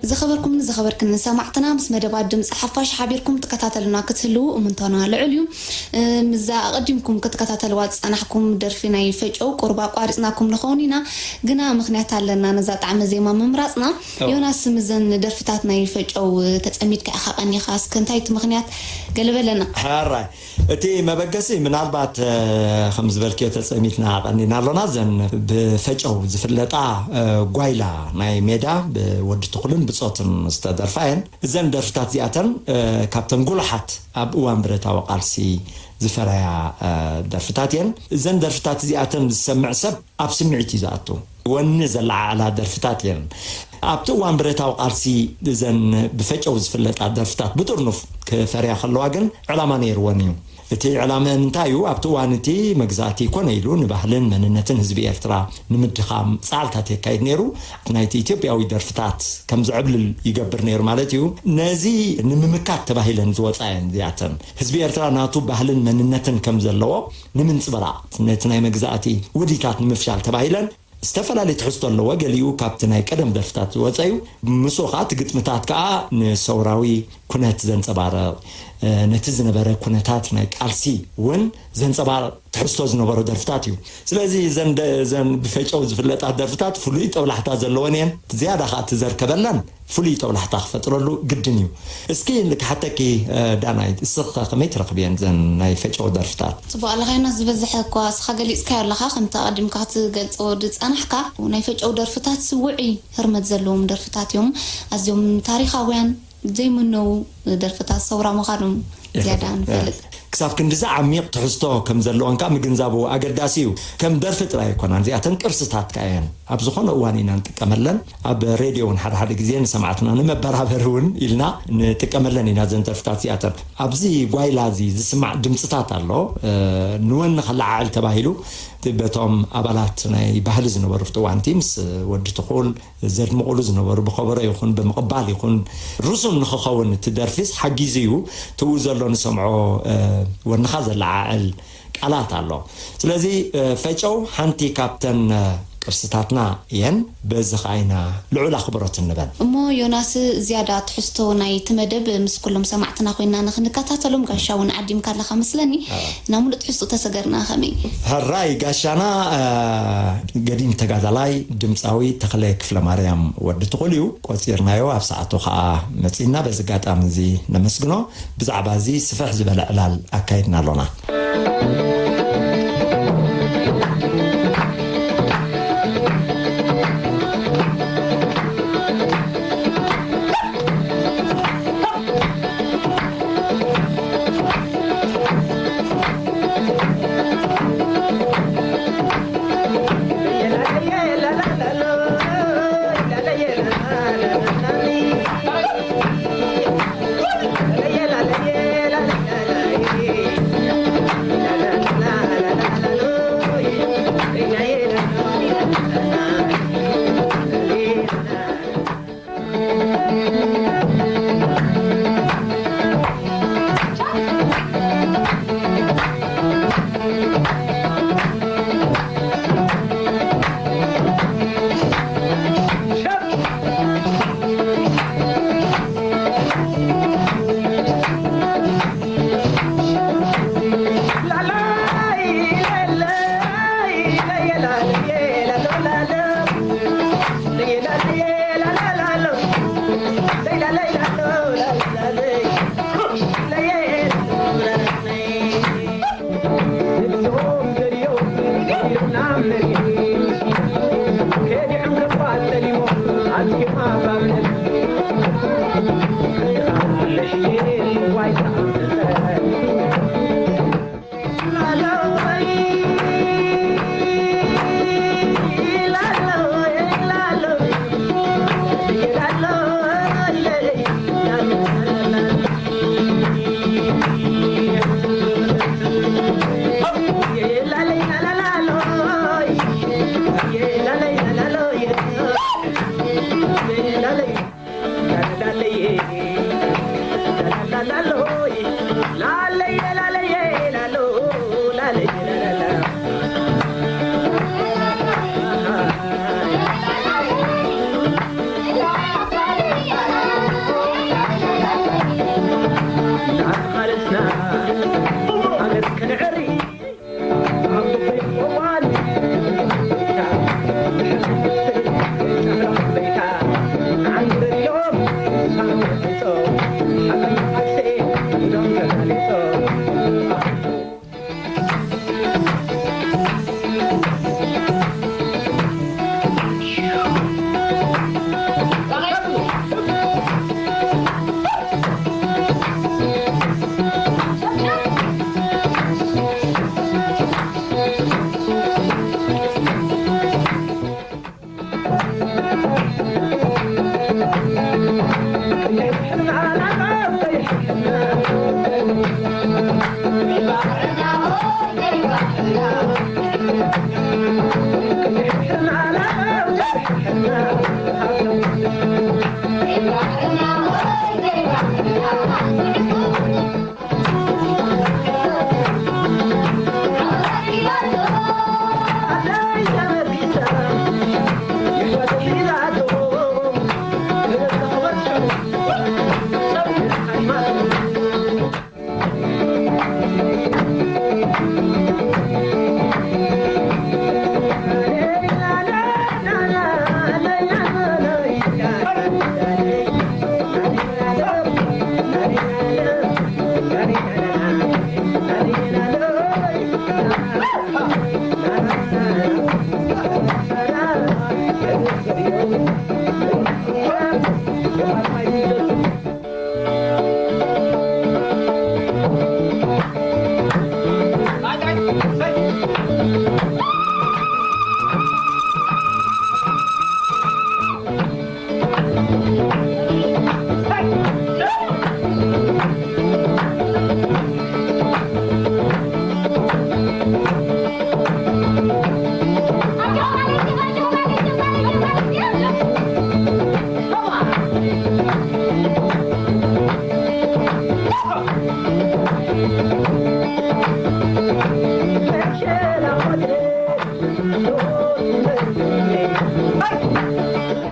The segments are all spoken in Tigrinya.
ዝኸበርኩምን ዝኸበርክን ሰማዕትና፣ ምስ መደባት ድምፂ ሓፋሽ ሓቢርኩም ትከታተሉና ክትህልዉ እምንቶና ልዑል እዩ። እ፣ ምስዛ ኣቐዲምኩም ክትከታተልዋ ዝጸናሕኩም ደርፊ ናይ ፈጨው ቁሩብ ኣቋሪጽናኩም ንኸውን ኢና፣ ግና ምኽንያት ኣለና ነዛ ጣዕመ ዜማ ምምራጽና። ዮናስ፣ ምስዘን ደርፍታት ናይ ፈጨው ተጸሚድካ ኢኻ ቀኒኻ፣ እስከ እንታይ እቲ ምኽንያት? ገለ በለና። ሕራይ፣ እቲ መበገሲ ምናልባት፣ እ፣ ከም ዝበልክዮ ተጸሚድና ቀኒና ኣሎና። እዘን ብፈጨው ዝፍለጣ፣ እ፣ ጓይላ ናይ ሜዳ ብወዲ ትኹልን ብጾትን ዝተደርፋ እየን። እዘን ደርፍታት እዚኣተን፣ እ፣ ካብተን ጉሉሓት ኣብ እዋን ብረታዊ ቃልሲ ዝፈረያ፣ እ፣ ደርፍታት እየን። እዘን ደርፍታት እዚኣተን ዝሰምዕ ሰብ ኣብ ስምዒት እዩ ዝኣቱ። ወኒ ዘለዓዕላ ደርፍታት እየን። ኣብቲ እዋን ብረታዊ ቃልሲ እዘን ብፈጨው ዝፍለጣ ደርፍታት ብጥርኑፍ ክፈርያ ከለዋ ግን ዕላማ ነይርወን እዩ። እቲ ዕላመ እንታይ እዩ? ኣብቲ እዋን እቲ መግዛእቲ ኮነ ኢሉ ንባህልን መንነትን ህዝቢ ኤርትራ ንምድኻም ጻዕርታት የካይድ ነይሩ። ናይቲ ኢትዮጵያዊ ደርፍታት ከም ዝዕብልል ይገብር ነይሩ ማለት እዩ። ነዚ ንምምካት ተባሂለን ዝወጻ እየን እዚኣተን። ህዝቢ ኤርትራ ናቱ ባህልን መንነትን ከም ዘለዎ ንምንጽብራቕ፣ ነቲ ናይ መግዛእቲ ውዲታት ንምፍሻል ተባሂለን ዝተፈላለየ ትሕዝቶ ኣለዎ። ገሊኡ ካብቲ ናይ ቀደም ደርፍታት ዝወጸ እዩ። ምስኡ ኸኣ እቲ ግጥምታት ከኣ ንሰውራዊ ኩነት ዘንጸባርቕ፣ እ፣ ነቲ ዝነበረ ኩነታት ናይ ቃልሲ እውን ዘንጸባርቕ ትሕዝቶ ዝነበሮ ደርፍታት እዩ። ስለዚ እዘን ደ-፣ እዘን ብፈጨው ዝፍለጣ ደርፍታት ፍሉይ ጠብላሕታ ዘለወን እየን። ዝያዳ ኸኣ እቲ ዘርከበለን ፍሉይ ጦብላሕታ ክፈጥረሉ ግድን እዩ። እስኪ ክሓተኪ፣ እ፣ ዳናይት፣ እስኺ ከ ከመይ ትረኽብየን እዘን ናይ ፈጨው ደርፍታት? ጽቡቕ ኣለኻ ዮናስ፣ ዝበዝሐ እኳ እስኻ ገሊጽካዮ ኣለኻ፣ ከምቲ ኣቐዲምካ ክትገልጾ ዝጸናሕካ፣ ናይ ፈጨው ደርፍታት ውዑይ ህርመት ዘለዎም ደርፍታት እዮም። ኣዝዮም ታሪኻውያን፣ ዘይምነዉ ደርፍታት ሰውራ ምዃኖም ዝያዳ ንፈልጥ። ክሳብ ክንድዚ ዓሚቕ ትሕዝቶ ከም ዘለወን ከኣ ምግንዛቡ ኣገዳሲ እዩ። ከም ደርፊ ጥራይ ኣይኮናን፣ እዚኣተን ቅርስታት ከኣ እየን። ኣብ ዝኾነ እዋን ኢና ንጥቀመለን። ኣብ ሬድዮ እውን ሓደ ሓደ ግዜ ንሰማዕትና ንመበራበሪ እውን ኢልና ንጥቀመለን ኢና እዘን ደርፍታት እዚኣተን። ኣብዚ ጓይላ እዚ ዝስማዕ ድምፅታት ኣሎ። እ፣ ንወኒ ከለዓዕል ተባሂሉ በቶም ኣባላት ናይ ባህሊ ዝነበሩ ኣብቲ እዋንቲ ምስ ወዲ ትኹል ዘድምቑሉ ዝነበሩ ብኸበሮ ይኹን ብምቕባል ይኹን ርሱን ንኽኸውን እቲ ደርፊስ ሓጊዙ እዩ። ትኡ ዘሎ ንሰምዖ፣ እ፣ ወንኻ ዘለዓዕል ቃላት ኣሎ። ስለዚ፣ እ፣ ፈጨው ሓንቲ ካብተን፣ እ፣ ቅርስታትና እየን። በዚ ኸኣ ኢና ልዑል ኣኽብሮት እንበን። እሞ ዮናስ፣ ዝያዳ ትሕዝቶ ናይቲ መደብ ምስ ኩሎም ሰማዕትና ኮይና ንኽንከታተሎም ጋሻ እውን ዓዲምካ ኣለኻ መስለኒ። ናብ ሙሉእ ትሕዝቶ ተሰገርና ከመይ? ሕራይ ጋሻና፣ እ፣ ገዲም ተጋዳላይ ድምፃዊ ተኽለ ክፍለ ማርያም ወዲ ትኹል እዩ። ቆጺርናዮ፣ ኣብ ሰዓቱ ኸኣ መጺእና። በዚ ኣጋጣሚ እዚ ነመስግኖ። ብዛዕባ እዚ ስፍሕ ዝበለ ዕላል ኣካይድና ኣሎና።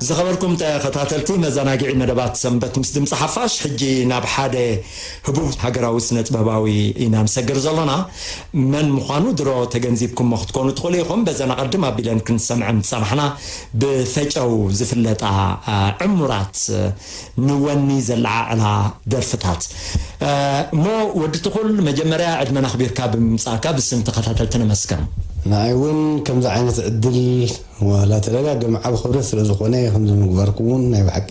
ዝኸበርኩም ተኸታተልቲ መዘናግዒ መደባት ሰንበት ምስ ድምፂ ሓፋሽ፣ ሕጂ ናብ ሓደ ህቡብ ሃገራዊ ስነ ጥበባዊ ኢና ንሰግር ዘሎና። መን ምዃኑ ድሮ ተገንዚብኩሞ ክትኮኑ ትኽእሉ ኢኹም። በዘን ኣቐድም ኣቢለን ክንሰምዐን ዝጸናሕና ብፈጨው ዝፍለጣ፣ አ፣ ዕሙራት፣ ንወኒ ዘለዓዕላ ደርፍታት። አ፣ እሞ ወዲ ትኹል፣ መጀመርያ ዕድመና ኣኽቢርካ ብምምጻእካ ብስም ተኸታተልቲ ነመስግን። ንዓይ እውን ከምዚ ዓይነት ዕድል ዋላ ተደጋገመ ዓቢ ክብረት ስለ ዝኾነ፣ ከምዚ ምግባርኩም እውን ናይ ብሓቂ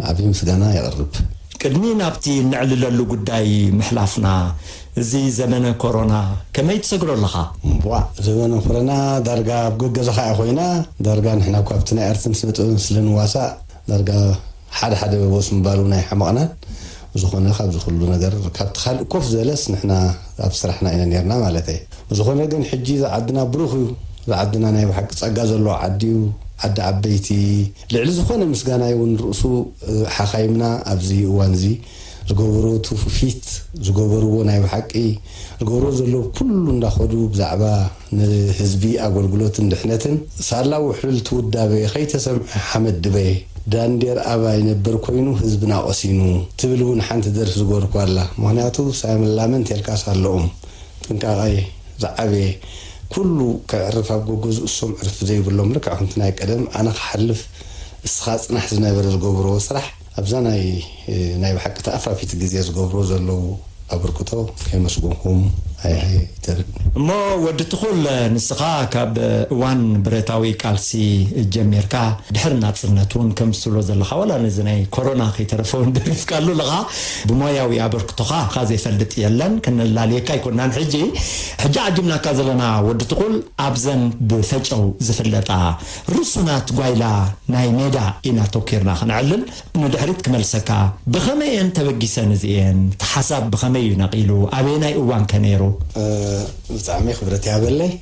ዓቢ ምስጋና የቕርብ። ቅድሚ ናብቲ እነዕልለሉ ጉዳይ ምሕላፍና፣ እዚ ዘመነ ኮሮና ከመይ ትሰግሮ ኣለኻ? እምቧእ፣ ዘመነ ኮሮና ዳርጋ ኣብ ገገዛኻ እያ ኮይና። ዳርጋ ንሕና እኳ ኣብቲ ናይ ኣርትን ስነ ጥበብን ስለ ንዋሳእ፣ ዳርጋ ሓደ ሓደ ወስ ምባሉ ናይ ሓመቕናን። ዝኾነ ካብዚ ኩሉ ነገር፣ ካብቲ ካልእ ኮፍ ዝበለስ ንሕና ኣብ ስራሕና ኢና ነርና ማለተይ። ዝኾነ ግን ሕጂ ዝዓድና ብሩኽ እዩ። ዝዓድና ናይ ብሓቂ ጸጋ ዘለዎ ዓዲ እዩ። ዓዲ ዓበይቲ፣ ልዕሊ ዝኾነ ምስጋና እውን ርእሱ፣ እ፣ ሓኻይምና ኣብዚ እዋን እዚ ዝገበሮ ትውፊት፣ ዝገበርዎ ናይ ብሓቂ ዝገብሮ ዘለዉ ኩሉ እንዳኸዱ ብዛዕባ ንህዝቢ ኣገልግሎትን ድሕነትን ሳላ ውሕልልቲ ውዳበ ከይተሰምዐ ሓመድ ድበ ዳንዴር ኣባይ ነበር ኮይኑ ህዝብና ቆሲኑ ትብል እውን ሓንቲ ደርፊ ዝገበርኩ ኣላ። ምኽንያቱ ሳይመን ላመን ተልካስ ኣለኦም ጥንቃቐ ዝዓበየ ኩሉ ከዕርፍ ኣብ ገገዝኡ እሶም ዕርፊ ዘይብሎም ልክዕ ከምቲ ናይ ቀደም ኣነ ክሓልፍ እስኻ ጽናሕ ዝነበረ ዝገብርዎ ስራሕ ኣብዛ ናይ፣ ናይ ብሓቂ ተኣፋፊት ግዜ ዝገብርዎ ዘለዉ ኣበርክቶ ከየመስገንኩም ኣይ-፣ ኣይተርፍን። እሞ ወዲ ትኹል፣ ንስኻ ካብ እዋን ብረታዊ ቃልሲ ጀሚርካ ድሕሪ ናጽነት እውን ከምዚ ትብሎ ዘለኻ፣ ዋላ ነዚ ናይ ኮሮና ከይተረፈ እውን ደሪፍካሉ ኣለኻ። ብሞያዊ ኣበርክቶኻ ካ ዘይፈልጥ የለን፣ ክንላልየካ ኣይኮናን። ሕጂ፣ ሕጂ ዓጂብናካ ዘለና ወዲ ትኹል ኣብዘን ብፈጨው ዝፍለጣ ርሱናት ጓይላ ናይ ሜዳ ኢና ተኪርና ክነዕልል። ንድሕሪት ክመልሰካ። ብኸመይ እየን ተበጊሰን እዚኤን? እቲ ሓሳብ ብኸመይ እዩ ነቒሉ? ኣበየናይ እዋን ከ ነይሩ? እ፣ ብጣዕሚ ክብረት ይሃበለይ።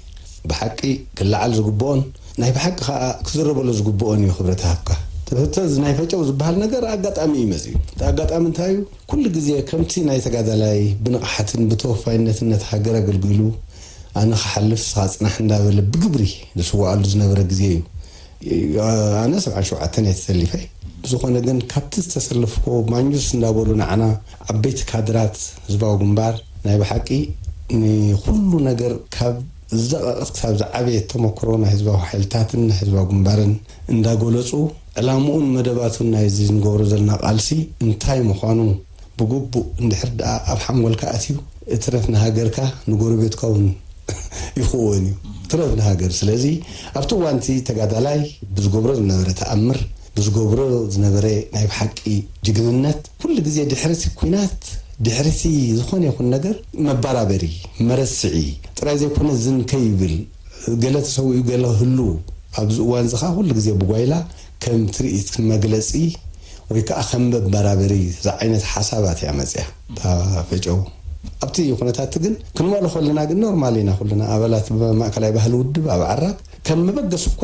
ብሓቂ ክለዓል ዝግብኦን ናይ ብሓቂ ኸኣ ክዝረበሉ ዝግብኦን እዩ ክብረት ይሃብካ። እቲ ሕቶ እዚ ናይ ፈጨው ዝበሃል ነገር ኣጋጣሚ እዩ መጺኡ። እቲ ኣጋጣሚ እንታይ እዩ? ኩሉ ግዜ ከምቲ ናይ ተጋዳላይ ብንቕሓትን ብተወፋይነትን ነቲ ሃገር ኣገልጊሉ ኣነ ክሓልፍ ንስኻ ጽናሕ እንዳበለ ብግብሪ ዝስዋኣሉ ዝነበረ ግዜ እዩ። ኣነ ሰብዓን ሸውዓተን እየ ተሰሊፈ። ብዝኾነ ግን ካብቲ ዝተሰለፍኩዎ ማንጁስ እንዳበሉ ንዓና ዓበይቲ ካድራት ህዝባዊ ግንባር ናይ ብሓቂ ንኹሉ ነገር ካብ ዝደቐቐት ክሳብ ዝዓበየት ተመክሮ ናይ ህዝባዊ ሓይልታትን ናይ ህዝባዊ ግንባርን እንዳገለጹ ዕላምኡን መደባቱን ናይዚ ንገብሮ ዘለና ቃልሲ እንታይ ምዃኑ ብግቡእ እንድሕር ደኣ ኣብ ሓንጎልካ ኣትዩ፣ እትረፍ ንሃገርካ ንጎረቤትካ እውን ይኽወን እዩ። ትረፍ ንሃገር። ስለዚ ኣብቲ እዋንቲ ተጋዳላይ ብዝገብሮ ዝነበረ ተኣምር፣ ብዝገብሮ ዝነበረ ናይ ብሓቂ ጅግንነት፣ ኩሉ ግዜ ድሕሪ እቲ ኲናት፣ ድሕሪ እቲ ዝኾነ ይኹን ነገር መባራበሪ፣ መረስዒ ጥራይ ዘይኮነ ዝን ከይብል፣ ገለ ተሰዊኡ ገለ ህሉ ኣብዚ እዋን እዚ ኸዓ ኩሉ ግዜ ብጓይላ ከም ትርኢት መግለጺ ወይ ከዓ ከም መበራበሪ ዝዓይነት ሓሳባት እያ መፅያ። እታ ፈጨው ኣብቲ ኩነታት ግን ክንመሎ ከለና ግን ኖርማል ኢና። ኩልና ኣባላት ማእከላይ ባህሊ ውድብ ኣብ ዓራብ ከም መበገስ እኳ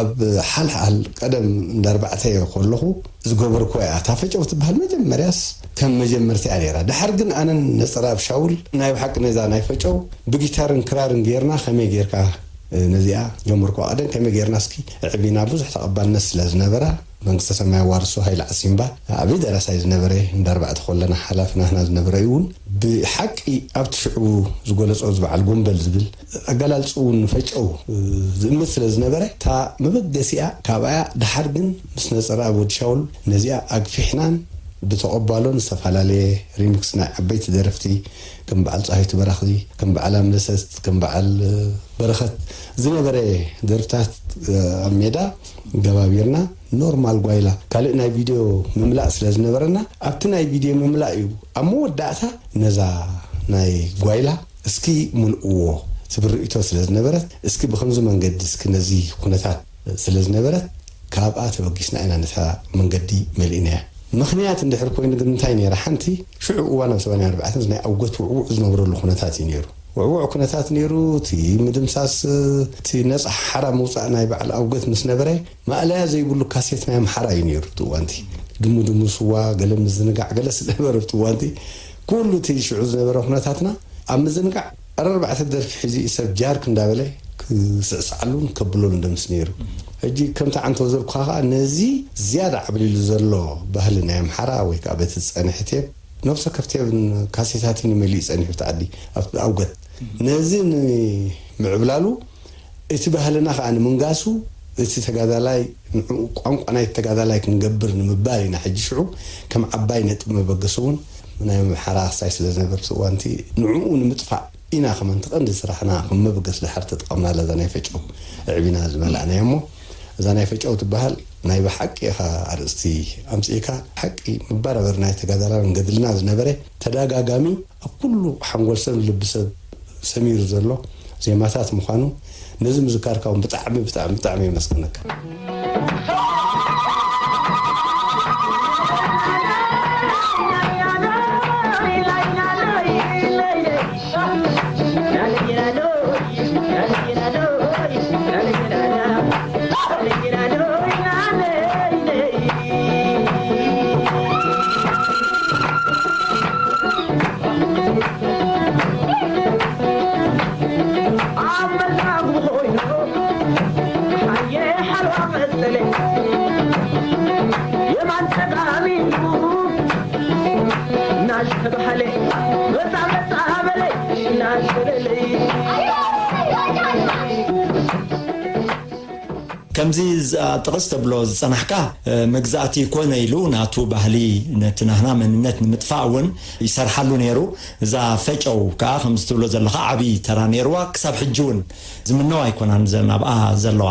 ኣብ ሓልሓል ቀደም እንዳ ኣርባዕተ ከለኹ ዝገበርኩ እያ። እታ ፈጨው ትበሃል መጀመርያስ ከም መጀመርታ እያ ነይራ። ድሓር ግን ኣነን ነጸራብ ሻውል ናይ ብሓቂ ነዛ ናይ ፈጨው ብጊታርን ክራርን ጌርና ከመይ ጌርካ ነዚኣ ጀምርኩ። ቀደም ከመይ ጌርና እስኪ ኣዕቢና ብዙሕ ተቐባልነት ስለ ዝነበራ መንግስተ ሰማይ ዋርሶ ሃይለ ዓሲምባ ዓብዪ ደራሳይ ዝነበረ እንዳ ኣርባዕተ ከለና ሓላፊ ናትና ዝነበረ እዩ እውን ብሓቂ ኣብቲ ሽዑ ዝገለጾ ዝበዓል ጎንበል ዝብል ኣገላልጽኡ እውን ፈጨው ዝእምት ስለ ዝነበረ እታ መበገሲኣ ካብኣያ ድሓር ግን ምስ ነጸረ ኣብ ወዲ ሻውል ነዚኣ ኣግፊሕናን ብተቐባሎን ዝተፈላለየ ሪሚክስ ናይ ዓበይቲ ደረፍቲ ከም በዓል ፀሃይቱ በራኺ ከም በዓል ኣምለሰት ከም በዓል በረኸት ዝነበረ ደርፍታት ኣብ ሜዳ ገባቢርና ኖርማል ጓይላ ካልእ ናይ ቪድዮ ምምላእ ስለ ዝነበረና ኣብቲ ናይ ቪድዮ ምምላእ እዩ ኣብ መወዳእታ ነዛ ናይ ጓይላ እስኪ ምልእዎ ትብል ርእይቶ ስለ ዝነበረት እስኪ ብከምዚ መንገዲ እስኪ ነዚ ኩነታት ስለ ዝነበረት ካብኣ ተበጊስና ኢና ነታ መንገዲ መሊእናያ። ምኽንያት እንድሕር ኮይኑ ግን እንታይ ነይራ ሓንቲ ሽዑ እዋን ኣብ ሰማንያ ኣርባዕተ ናይ ኣውገት ውዕውዕ ዝነብረሉ ኩነታት እዩ ነይሩ። ውዕውዕ ኩነታት ነይሩ። እቲ ምድምሳስ እቲ ነፃ ሓራ ምውፃእ ናይ በዓል ኣውገት ምስ ነበረ ማእለያ ዘይብሉ ካሴት ናይ ኣምሓራ እዩ ነይሩ እቲ እዋንቲ ድሙ ድሙ ስዋ ገለ ምዝንጋዕ ገለ ስለነበረ እቲ እዋንቲ ኩሉ እቲ ሽዑ ዝነበረ ኩነታትና ኣብ ምዝንጋዕ ኣረርባዕተ ደርፊ ሒዙ እዩ ሰብ ጃርክ እንዳበለ ክስዕስዓሉን ከብሎን ደምስ ነይሩ። ሕጂ ከምቲ ዓንተው ዘልኩኻ ከዓ ነዚ ዝያዳ ዓብሊሉ ዘሎ ባህሊ ናይ ኣምሓራ ወይ ከዓ በቲ ዝፀንሐ ቴብ ነብሰ ከፍቴብን ካሴታትን እዩ መሊኡ ፀኒሑ ኣብቲ ዓዲ ኣብቲ ኣውገት ነዚ ንምዕብላሉ እቲ ባህልና ከዓ ንምንጋሱ እቲ ተጋዳላይ ንዕኡ ቋንቋ ናይ ተጋዳላይ ክንገብር ንምባል ኢና ሕጂ ሽዑ ከም ዓባይ ነጥቢ መበገሲ እውን ናይ ኣምሓራ ክሳይ ስለ ዝነበር እቲ እዋንቲ ንዕኡ ንምጥፋእ ኢና ከማን እቲ ቀንዲ ስራሕና ከም መበገሲ ድሓር ተጠቐምናላ እዛ ናይ ፈጨው ኣዕቢና ዝመላእናዮ እሞ እዛ ናይ ፈጨው ትበሃል ናይ ብሓቂ ኢኻ ኣርእስቲ ኣምፅእካ ሓቂ መባረበር ናይ ተጋዳላን ገድልና ዝነበረ ተደጋጋሚ ኣብ ኩሉ ሓንጎል ሰብ ልቢ ሰብ ሰሚሩ ዘሎ ዜማታት ምዃኑ ነዚ ምዝካርካ እውን ብጣዕሚ ብጣዕሚ ብጣዕሚ የመስግነካ። ከምዚ ጥቕስ ተብሎ ዝጸናሕካ መግዛእቲ ኮነ ኢሉ ናቱ ባህሊ ነቲ ናህና መንነት ንምጥፋእ እውን ይሰርሓሉ ነይሩ። እዛ ፈጨው ከዓ ከምዚ ትብሎ ዘለኻ ዓብዪ ተራ ነይርዋ። ክሳብ ሕጂ እውን ዝምነዋ ኣይኮናን ዘን ኣብኣ ዘለዋ።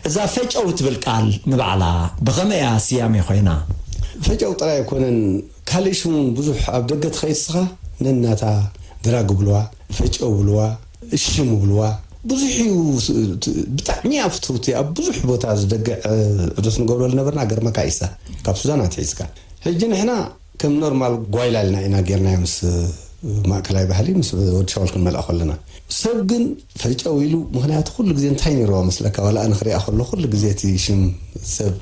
እዛ ፈጨው ትብል ቃል ንባዕላ ብኸመይ እያ ስያሜ ኮይና? ፈጨው ጥራይ ኣይኮነን ካልእ ሽም እውን ብዙሕ ኣብ ደገ ትኸይድ ስኻ ነናታ ድራግ ብልዋ ፈጨው ብልዋ እሽም ብልዋ ብዙሕ እዩ ብጣዕሚ ኣብ ፍትውቲ ኣብ ብዙሕ ቦታ ዝደግዕ ዑደት ንገብረሉ ነበርና ገርመካ ኢሳ ካብ ሱዳን ኣትሒዝካ ሕጂ ንሕና ከም ኖርማል ጓይላ ኢልና ኢና ጌርናዮ ምስ ማእከላይ ባህሊ ምስ ወዲ ሻውል ክንመልኣ ከለና ሰብ ግን ፈጨው ኢሉ ምክንያቱ ኩሉ ግዜ እንታይ ነይርዋ መስለካ ዋላ ኣነ ክሪኣ ከሎ ኩሉ ግዜ እቲ ሽም ሰብ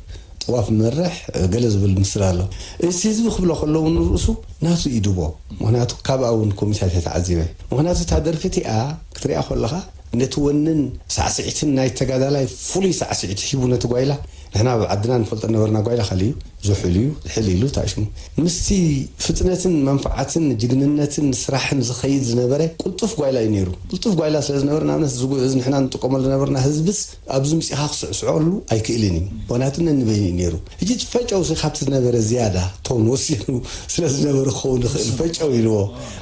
ጥዋፍ መርሕ ገለ ዝብል ምስል ኣሎ እቲ ህዝቢ ክብሎ ከለዉ ንርእሱ ናቱ ኢድቦ ምክንያቱ ካብኣ እውን ኮሚታት ተዓዚበ ምክንያቱ እታ ደርፊ እቲኣ ክትሪኣ ከለኻ ነቲ ወንን ሳዕስዒትን ናይ ተጋዳላይ ፍሉይ ሳዕስዒት ሒቡ ነቲ ጓይላ ንሕና ኣብ ዓድና ንፈልጦ ነበርና ጓይላ ካልእ እዩ ዝሑል እዩ ዝሕል ኢሉ ታሽሙ ምስቲ ፍጥነትን መንፍዓትን ጅግንነትን ስራሕን ዝኸይድ ዝነበረ ቁልጡፍ ጓይላ እዩ ነይሩ ቁልጡፍ ጓይላ ስለ ዝነበረ ንኣብነት ዝጉ እዚ ንሕና ንጥቀመሉ ዝነበርና ህዝብስ ኣብዚ ምፂኻ ክስዕስዐሉ ኣይክእልን እዩ ምክንያቱ ነንበይኑ እዩ ነይሩ ሕጂ ፈጨው ሲ ካብቲ ዝነበረ ዝያዳ ቶን ወሲኑ ስለ ዝነበረ ክኸውን ይኽእል ፈጨው ኢልዎ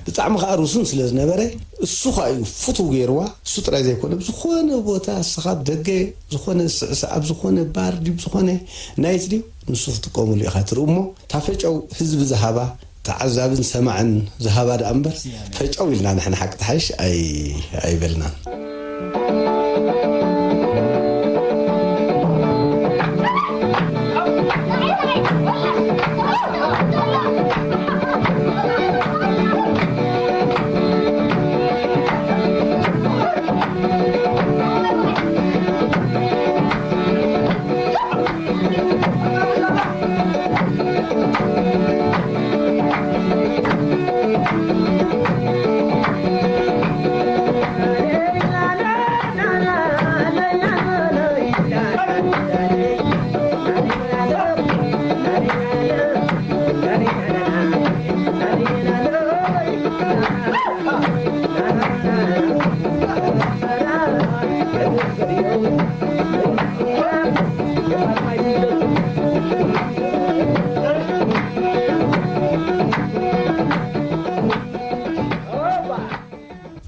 ብጣዕሚ ከዓ ርሱን ስለ ዝነበረ እሱ ከዓ እዩ ፍትው ገይርዋ እሱ ጥራይ ዘይኮነ ብዝኾነ ቦታ እስኻ ደገ ዝኾነ ስዕስዕ ኣብ ዝኾነ ባር ድዩ ዝኾነ ናይት ድዩ ንሱ ክትጥቀሙሉ ኢኻ ትርኢ እሞ እታ ፈጨው ህዝቢ ዝሃባ ተዓዛብን ሰማዕን ዝሃባ ደኣ እምበር ፈጨው ኢልና ንሕና ሓቂ ተሓይሽ ኣይበልናን።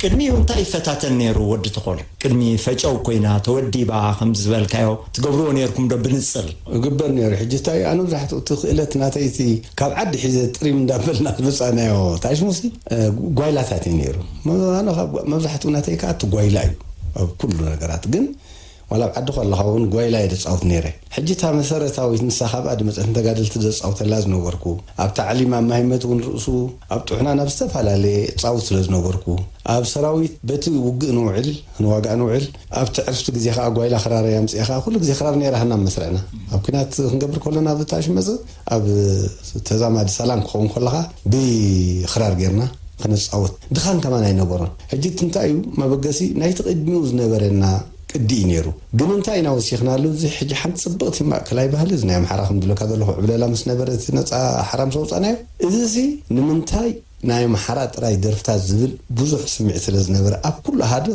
ቅድሚኡ እንታይ ይፈታተን ነይሩ ወዲ ትኾል? ቅድሚ ፈጨው ኮይና ተወዲባ ከም ዝበልካዮ ትገብርዎ ነይርኩም ዶ ብንጽል? እግበር ነይሩ። ሕጂ እንታይ እዩ፣ ኣነ መብዛሕትኡ እቲ ክእለት ናተይ እቲ ካብ ዓዲ ሒዘ ጥሪም እንዳበልና ዝመጻናዮ ታሽሙሲ፣ እ፣ ጓይላታት እዩ ነይሩ። መ-፣ ኣነ ካብ ጓ-፣ መብዛሕትኡ ናተይ ከኣ እቲ ጓይላ እዩ ኣብ ኩሉ ነገራት። ግን ዋላ ኣብ ዓዲ ከለኻ እውን ጓይላ እየ ዝጻወት ነይረ። ሕጂ እታ መሰረታዊት ንሳ ካብኣ ዝመጸት ንተጋደልቲ ዘጻውተላ ዝነበርኩ፣ ኣብ ታዕሊም ኣብ ማሂመት እውን ርእሱ ኣብ ጥሑና ናብ ዝተፈላለየ እጻወት ስለ ዝነበርኩ፣ ኣብ ሰራዊት በቲ ውግእ ንውዕል፣ ክንዋጋእ ንውዕል፣ ኣብቲ ዕርፍቲ ግዜ ከኣ ጓይላ ክራረይ ኣምጺኣ ከኣ ኩሉ ግዜ ክራር ነይራ ሃና መስርዕና። ኣብ ኲናት ክንገብር ከሎና ብታሽ መጽእ ኣብ ተዛማዲ ሰላም ክኸውን ከለኻ ብክራር ጌርና ክነጻወት ድኻን ከማን ኣይነበሮን። ሕጂ እቲ እንታይ እዩ መበገሲ ናይቲ ቅድሚኡ ዝነበረና ቅዲ እዩ ነይሩ። ግን እንታይ ኢና ወሲኽናሉ? እዚ ሕጂ ሓንቲ ጽብቕቲ ማእከላይ ባህሊ፣ እዚ ናይ ኣምሓራ ከም ዝብለካ ዘለኹ ዕብለላ ምስ ነበረ፣ እቲ ነጻ ሓራ ምስ ኣውጻእናዮ፣ እዚ ሲ ንምንታይ ናይ ኣምሓራ ጥራይ ደርፍታት ዝብል ብዙሕ ስምዒት ስለ ዝነበረ፣ ኣብ ኩሉ ኣሃዱ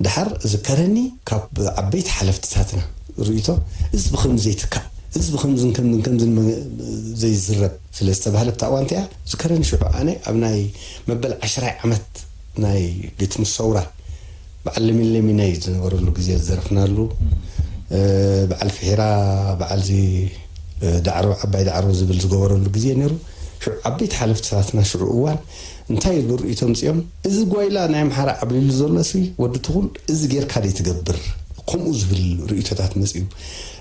ድሓር ዝከረኒ ካብ ዓበይቲ ሓለፍትታትና ርእይቶ፣ እዚ ብኸምዚ ዘይትካእ፣ እዚ ብኸምዝን ከምዝን ከምዝን መ-፣ ዘይዝረብ ስለ ዝተባህለ፣ ኣብታ እዋን እቲኣ ዝከረኒ ሽዑ ኣነ ኣብ ናይ መበል ዓሽራይ ዓመት ናይ ግጥሚ ሰውራ በዓል ለሚን ለሚናይ ዝነበረሉ ግዜ ዝዘረፍናሉ፣ እ፣ በዓል ፍሒራ፣ በዓል እዚ፣ እ፣ ዳዕሮ፣ ዓባይ ዳዕሮ ዝብል ዝገበረሉ ግዜ ነይሩ። ሽዑ ዓበይቲ ሓለፍትታትና ሽዑ እዋን እንታይ ዝብል ርእይቶ ኣምጺኦም፣ "እዚ ጓይላ ናይ ኣምሓራ ዓብሊሉ ዘሎ ሲ ወዲ ትኹል፣ እዚ ጌርካ ደይ ትገብር?" ከምኡ ዝብል ርእይቶታት መጺኡ።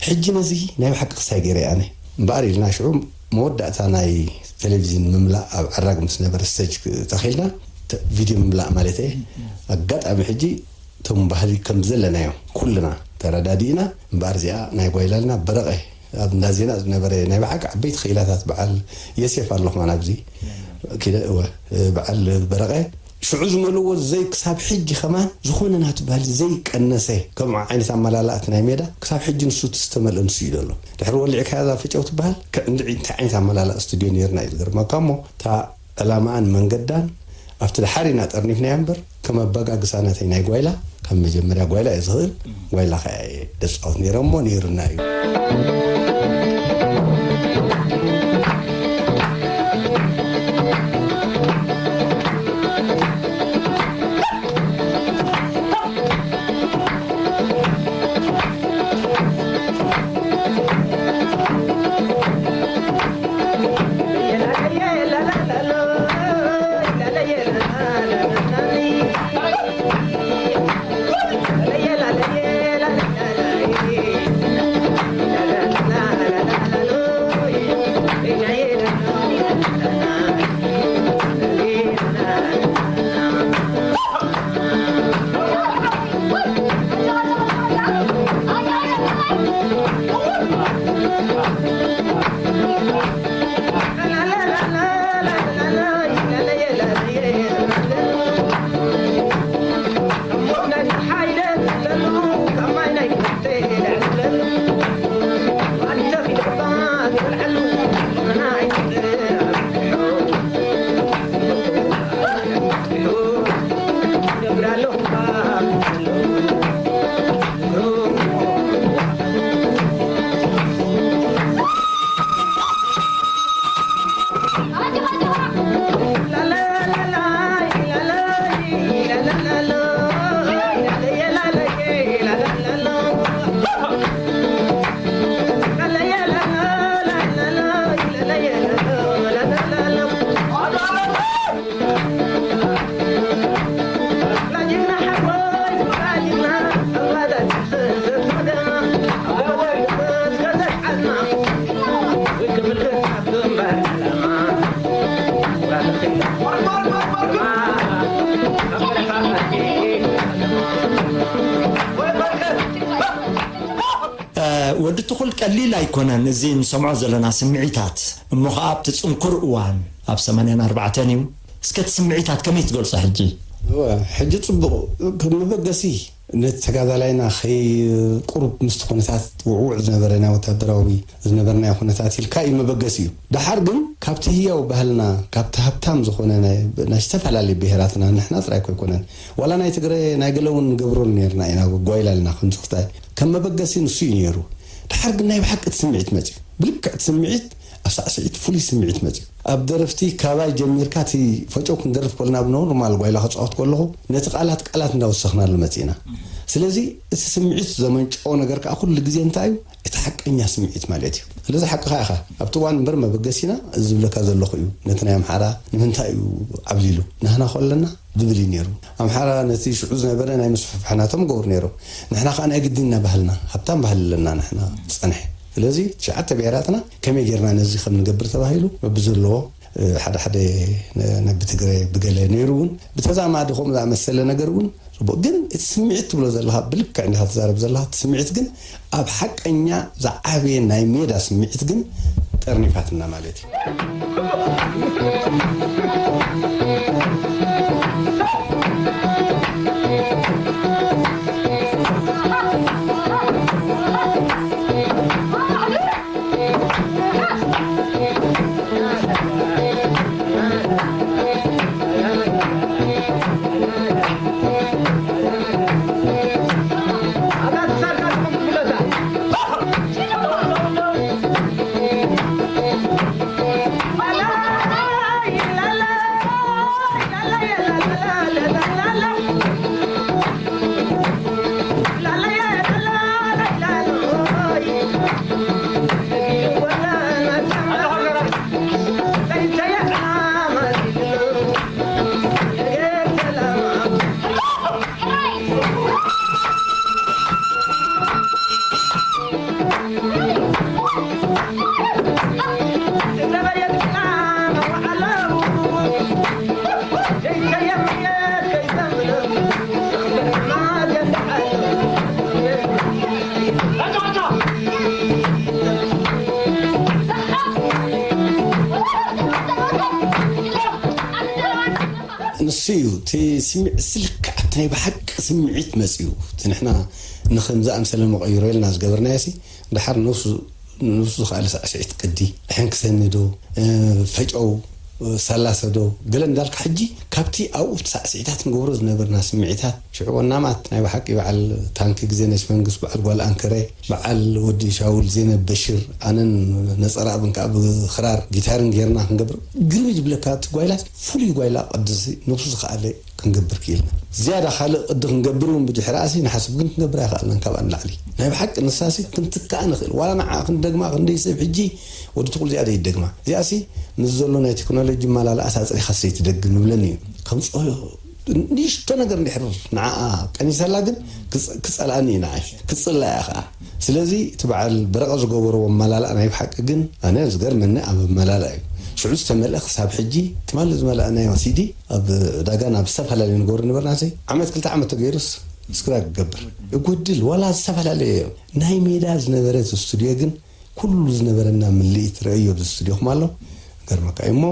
ሕጂ ነዚ ናይ ብሓቂ ክሳይ ገይረ ኣነ እምበኣር ኢልና ሽዑ መወዳእታ ናይ ቴሌቪዝን ምምላእ ኣብ ዓራግ ምስ ነበረ ስቴጅ ተኺልና፣ ተ-፣ ቪድዮ ምምላእ ማለት እየ። ኣጋጣሚ ሕጂ እቶም ባህሊ ከም ዘለናዮ ኩልና ተረዳዲእና፣ እምበኣር እዚኣ ናይ ጓይላልና በረቐ ኣብ እንዳ ዜና ዝነበረ ናይ ብሓቂ ዓበይቲ ክኢላታት በዓል የሴፍ ኣሎ ከማን ኣብዚ ኪደ፣ እወ፣ በዓል በረቐ ሽዑ ዝመልእዎ ዘይ ክሳብ ሕጂ ከማን ዝኾነ ናቱ ባህሊ ዘይቀነሰ ከምኡ ዓይነት ኣመላልኣት ናይ ሜዳ ክሳብ ሕጂ ንሱ እቲ ዝተመልአ ንሱ እዩ ዘሎ። ድሕሪ ወሊዕካያ እዛ ፈጨው ትበሃል ክዕንድዒ እንታይ ዓይነት ኣመላልኣ ስቱድዮ ነይርና እዩ ዝገርመካ እሞ እታ ዕላማኣን መንገዳን ኣብቲ ድሓር ኢና ጠርኒፍናያ እምበር፣ ከም ኣበጋግሳ ናተይ ናይ ጓይላ፣ ካብ መጀመርያ ጓይላ እየ ዝኽእል፣ ጓይላ ከኣ እየ ደጻወት ነይረ እሞ ነይሩና እዩ። እ፣ ወዲ ትኹል ቀሊል ኣይኮነን። እዚ ንሰምዖ ዘለና ስምዒታት እሞ ኸዓ ኣብቲ ጽንኩር እዋን ኣብ ሰማንያን ኣርባዕተን እዩ። እስከ እቲ ስምዒታት ከመይ ትገልጾ ሕጂ? እወ፣ ሕጂ ጽቡቕ ከም መበገሲ ነቲ ተጋዳላይና ከይ-፣ ቁሩብ ምስቲ ኩነታት ውዕዉዕ ዝነበረ ናይ ወታደራዊ ዝነበርናዮ ኩነታት ኢልካ እዩ መበገሲ እዩ። ደሓር ግን ካብቲ ህያው ባህልና፣ ካብቲ ሃብታም ዝኾነ ናይ፣ ናይ ዝተፈላለዩ ብሄራትና ንሕና ጥራይ እኮ ኣይኮነን። ዋላ ናይ ትግረ ናይ ገለ እውን ንገብረሉ ነይርና ኢና፣ ጓይላ ኢልና ከምዚ ክታይ ከም መበገሲ ንሱ እዩ ነይሩ። ደሓር ግን ናይ ብሓቂ እቲ ስምዒት መጺኡ። ብልክዕ እቲ ስምዒት ኣብ ሳዕስዒት ፍሉይ ስምዒት መጽዩ። ኣብ ደረፍቲ ካባይ ጀሚርካ እቲ ፈጨው ክንደርፍ ከለና ብኖርማል ጓይላ ክጻወት ከለኹ ነቲ ቃላት ቃላት እንዳወሰኽናሉ መጺእና። ስለዚ እቲ ስምዒት ዘመንጨዎ ነገር ከኣ ኩሉ ግዜ እንታይ እዩ? እቲ ሓቀኛ ስምዒት ማለት እዩ። ስለዚ ሓቅኻ ኢኻ። ኣብቲ እዋን እምበር መበገሲና እዚ ዝብለካ ዘለኹ እዩ። ነቲ ናይ ኣምሓራ ንምንታይ እዩ ዓብሊሉ? ናህና ኮለና ዝብል እዩ ነይሩ። ኣምሓራ ነቲ ሽዑ ዝነበረ ናይ ምስፍሕፋሕ ናቶም ገብሩ ነይሮም። ንሕና ከኣ ናይ ግድን ኢና ባህልና፣ ሃብታም ባህሊ ኣለና ንሕና ዝጸንሐ። ስለዚ ትሽዓተ ብሄራትና ከመይ ጌርና ነዚ ከም ንገብር ተባሂሉ በብዘለዎ፣ እ፣ ሓደ ሓደ ነ-፣ ነቢ ትግረ ብገለ ነይሩ እውን ብተዛማዲ ከምኡ ዝኣመሰለ ነገር እውን ጽቡቕ። ግን እቲ ስምዒት ትብሎ ዘለኻ ብልክዕ እንዲኻ ትዛረብ ዘለኻ፣ እቲ ስምዒት ግን ኣብ ሓቀኛ ዝዓበየ ናይ ሜዳ ስምዒት ግን ጠርኒፋትና ማለት እዩ። ንሱ እዩ እቲ ስምዒት፣ ስልክዕ ኣብቲ ናይ ብሓቂ ስምዒት መፅዩ። እቲ ንሕና ንኸም ዝኣምሰለ መቐይሮ ኢልና ዝገበርናዮ ሲ፣ ድሓር ነብሱ፣ ነብሱ ዝኸኣለ ሳዕስዒት ቅዲ፣ ሕንክሰኒ ዶ፣ እ፣ ፈጨው፣ እ፣ ሳላሰ ዶ፣ ገለ እንዳልካ ሕጂ ካብቲ ኣብኡ ሳዕስዒታት ንገብሮ ዝነበርና ስምዒታት፣ ሽዑ ወናማት ናይ ብሓቂ በዓል ታንኪ ግዜ ነሽ መንግስት፣ በዓል ጓል ኣንከረ፣ በዓል ወዲ ሻውል፣ ዜነብ በሽር፣ ኣነን ነጸራእብን ከኣ ብኽራር ጊታርን ጌርና ክንገብር ግርም እዩ ዝብለካ። እቲ ጓይላስ ፍሉይ ጓይላ ቅዲ ነብሱ ዝኸኣለ ክንገብር ክኢልና። ዝያዳ ካልእ ቅዲ ክንገብር እውን ብድሕሪ ኣሲ ንሓስብ ግን ክንገብር ኣይኸኣልናን ካብኣ ንላዕሊ። ናይ ብሓቂ ንሳሲ ክንትክኣ ንኽእል። ዋላ ንዓ ክንደግማ ክንደይ ሰብ ሕጂ ወዲ ትኹል እዚኣ ደይደግማ። እዚኣሲ ምስ ዘሎ ናይ ቴክኖሎጂ መላልኣስ ኣጽሪኻስ ዘይትደግም ንብለኒ እዩ። ከምጽኦ ንእሽቶ ነገር እንድሕር ንዓኣ ቀኒሰላ ግን ክጸ-፣ ክጸልኣኒ እዩ ንዓይ። ክጽላእ እያ ኸዓ። ስለዚ እቲ በዓል በረቐ ዝገበርዎ ኣመላልኣ ናይ ብሓቂ ግን ኣነ ዝገርመኒ ኣብ ኣመላልኣ እዩ። ሽዑ ዝተመልአ ክሳብ ሕጂ ትማሊ ዝመልኣናዮ ሲዲ ኣብ ዕዳጋ ናብ ዝተፈላለዩ ንገብሮ ነበርና። ዓመት ክልተ ዓመት ተገይሩስ ስክራክ ክገብር ይጎድል ዋላ ዝተፈላለየ ናይ ሜዳ ዝነበረ እቲ ስቱድዮ ግን ኩሉ ዝነበረና ምልኢት ረእዮ ኣብዚ ስቱድዮኹም ኣሎ። ገርመካ እዩ እሞ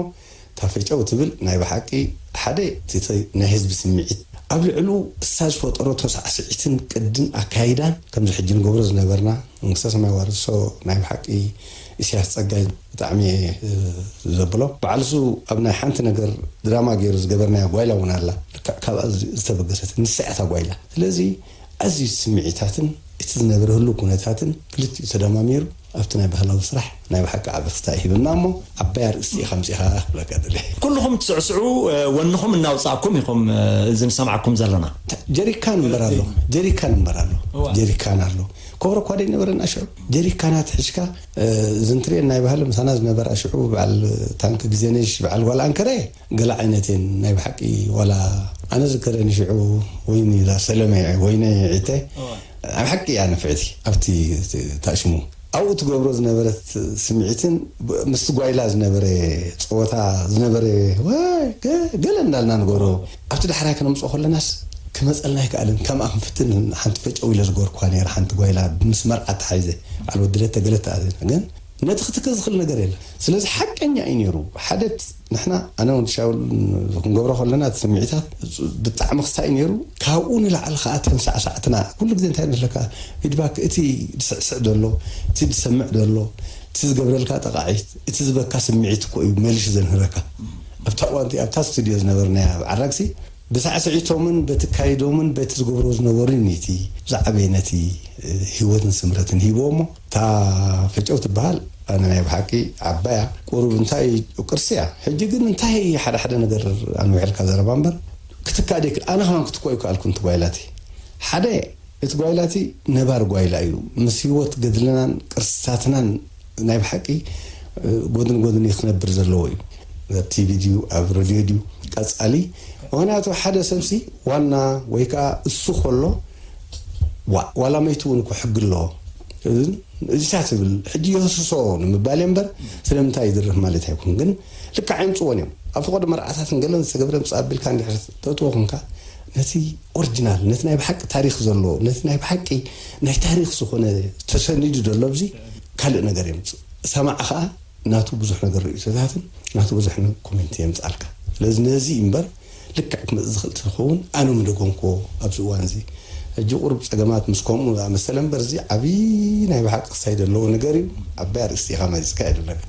እታ ፈጨው ትብል ናይ ብሓቂ ሓደ እቲ ናይ ህዝቢ ስምዒት ኣብ ልዕሉ እሳ ዝፈጠረቶ ሳዕስዒትን ቅድን ኣካይዳን ከምዚ ሕጂ ንገብሮ ዝነበርና መንግስተ ሰማይ ዋርሶ ናይ ብሓቂ ኢሳያስ ጸጋይ ብጣዕሚ እየ ዘብሎ። በዓልሱ ኣብ ናይ ሓንቲ ነገር ድራማ ገይሩ ዝገበርናያ ጓይላ እውን ኣላ። ልክዕ ካብኣ ዝተበገሰት ንሳ እያ እታ ጓይላ። ስለዚ ኣዝዩ ስምዒታትን እቲ ዝነበረ ህሉው ኩነታትን ክልቲኡ ተደማሚሩ ኣብቲ ናይ ባህላዊ ስራሕ ናይ ብሓቂ ዓቢ ክስታይ ሂብና እሞ ዓባይ ኣርእስቲ ኢኻ ኣምጺእኻ ክብለካ ደልየ። ኩልኹም ትስዕስዑ፣ እ፣ ወንኹም እናውጻእኩም ኢኹም፣ እ፣ እዚ ንሰምዓኩም ዘለና። ጀሪካን እምበር ኣሎ፣ ጀሪካን እምበር ኣሎ፣ እዋ። ጀሪካን ኣሎ። ኮብሮ እኳ ደይነበረና ሽዑ ጀሪካናት ሒዝካ፣ እ፣ ዝንትርየን ናይ ባህሊ ምሳና ዝነበራ ሽዑ በዓል ታንክ ግዜነሽ በዓል ጓል ኣንከረ ገለ ዓይነት እየን ናይ ብሓቂ። ዋላ ኣነ ዝከረኒ ሽዑ ወይኒ ዛ ሰለመ ወይነ ዒተ እዋ። ኣብ ሓቂ እያ ንፍዕቲ ኣብቲ ታሽሙ ኣብኡ ትገብሮ ዝነበረት ስምዒትን ብ-፣ ምስቲ ጓይላ ዝነበረ ጸወታ ዝነበረ ወይ ገ-፣ ገለ እንዳልና ንገብሮ ኣብቲ ዳሕራይ ከነምጽኦ ከለናስ ክመጸልና ኣይከኣልን። ከምኣ ክንፍትን ሓንቲ ፈጨው ኢለ ዝገበርኩዋ ነይራ ሓንቲ ጓይላ ምስ መርዓ ተሓይዘ በዓል ወዲ ለተ ገለ ተኣዘና ግን ነቲ ክትከ ዝኽእል ነገር የለን። ስለዚ ሓቀኛ እዩ ነይሩ። ሓደ ንሕና ኣነ ወዲ ሻውል ክንገብሮ ከለና እቲ ስምዒታት ብጣዕሚ ክስታይ እዩ ነይሩ። ካብኡ ንላዕሊ ከዓ ተንሳዕሳዕትና ኩሉ ግዜ እንታይ ንብለካ ፊድባክ እቲ ዝስዕስዕ ዘሎ እቲ ዝሰምዕ ዘሎ እቲ ዝገብረልካ ጠቃዒት እቲ ዝበካ ስምዒት እኮ እዩ መሊሹ ዘንህረካ። ኣብታ እዋንቲ ኣብታ ስቱድዮ ዝነበርናያ ኣብ ዓራግሲ ብሳዕስዒቶምን በቲ ካይዶምን በቲ ዝገብሮ ዝነበሩን ኒቲ ዝዓበየ ነቲ ህይወትን ስምረትን ሂብዎ እሞ እታ ፈጨው ትበሃል ኣነ ናይ ብሓቂ ዓባያ ቁሩብ እንታይ እዩ ቅርሲ እያ። ሕጂ ግን እንታይ ሓደ ሓደ ነገር ኣንዊሐልካ ዘረባ እምበር ክትካእ ደይክ-፣ ኣነ ከማን ክትኮ ኣይከኣልኩን። እቲ ጓይላቲ ሓደ እቲ ጓይላቲ ነባር ጓይላ እዩ። ምስ ህይወት ገድልናን ቅርስታትናን ናይ ብሓቂ፣ እ፣ ጎድን ጎድን እዩ ክነብር ዘለዎ እዩ። ኣብ ቲቪ ድዩ ኣብ ሬድዮ ድዩ ቀጻሊ። ምኽንያቱ ሓደ ሰብሲ ዋና ወይ ከዓ እሱ ከሎ ዋ-፣ ዋላ መይቱ እውን እኮ ሕጊ ኣለዎ። እዝን እዚታ ትብል ሕጂ የህስሶ ንምባል እየ እምበር ስለምንታይ ይድርፍ ማለት ኣይኮን። ግን ልክዕ የምፅዎን እዮም። ኣብ ፈቐዶ መርዓታትን ገለን ዝተገብረ ምፅእ ኣቢልካ እንድሕር ተእትዎ ኮንካ ነቲ ኦሪጂናል፣ ነቲ ናይ ብሓቂ ታሪኽ ዘለዎ፣ ነቲ ናይ ብሓቂ ናይ ታሪኽ ዝኾነ ተሰኒዱ ዘሎ ኣብዚ ካልእ ነገር የምፅእ። ሰማዕ ኸዓ ናቱ ብዙሕ ነገር ርእይቶታትን ናቱ ብዙሕ ነ-፣ ኮሜንት የምፅኣልካ። ስለዚ ነዚ እምበር ልክዕ ክመፅእ ዝኽእል ተዝኸውን ኣነ ምደገምክዎ ኣብዚ እዋን እዚ። ሕጂ ቁሩብ ፀገማት ምስ ከምኡ ዝኣመሰለ እምበር እዚ ዓብዪ ናይ ብሓቂ ክሳይ ዘለዎ ነገር እዩ። ዓባይ ኣርእስቲ ኢኻ መዚዝካ እየ ዝብለካ።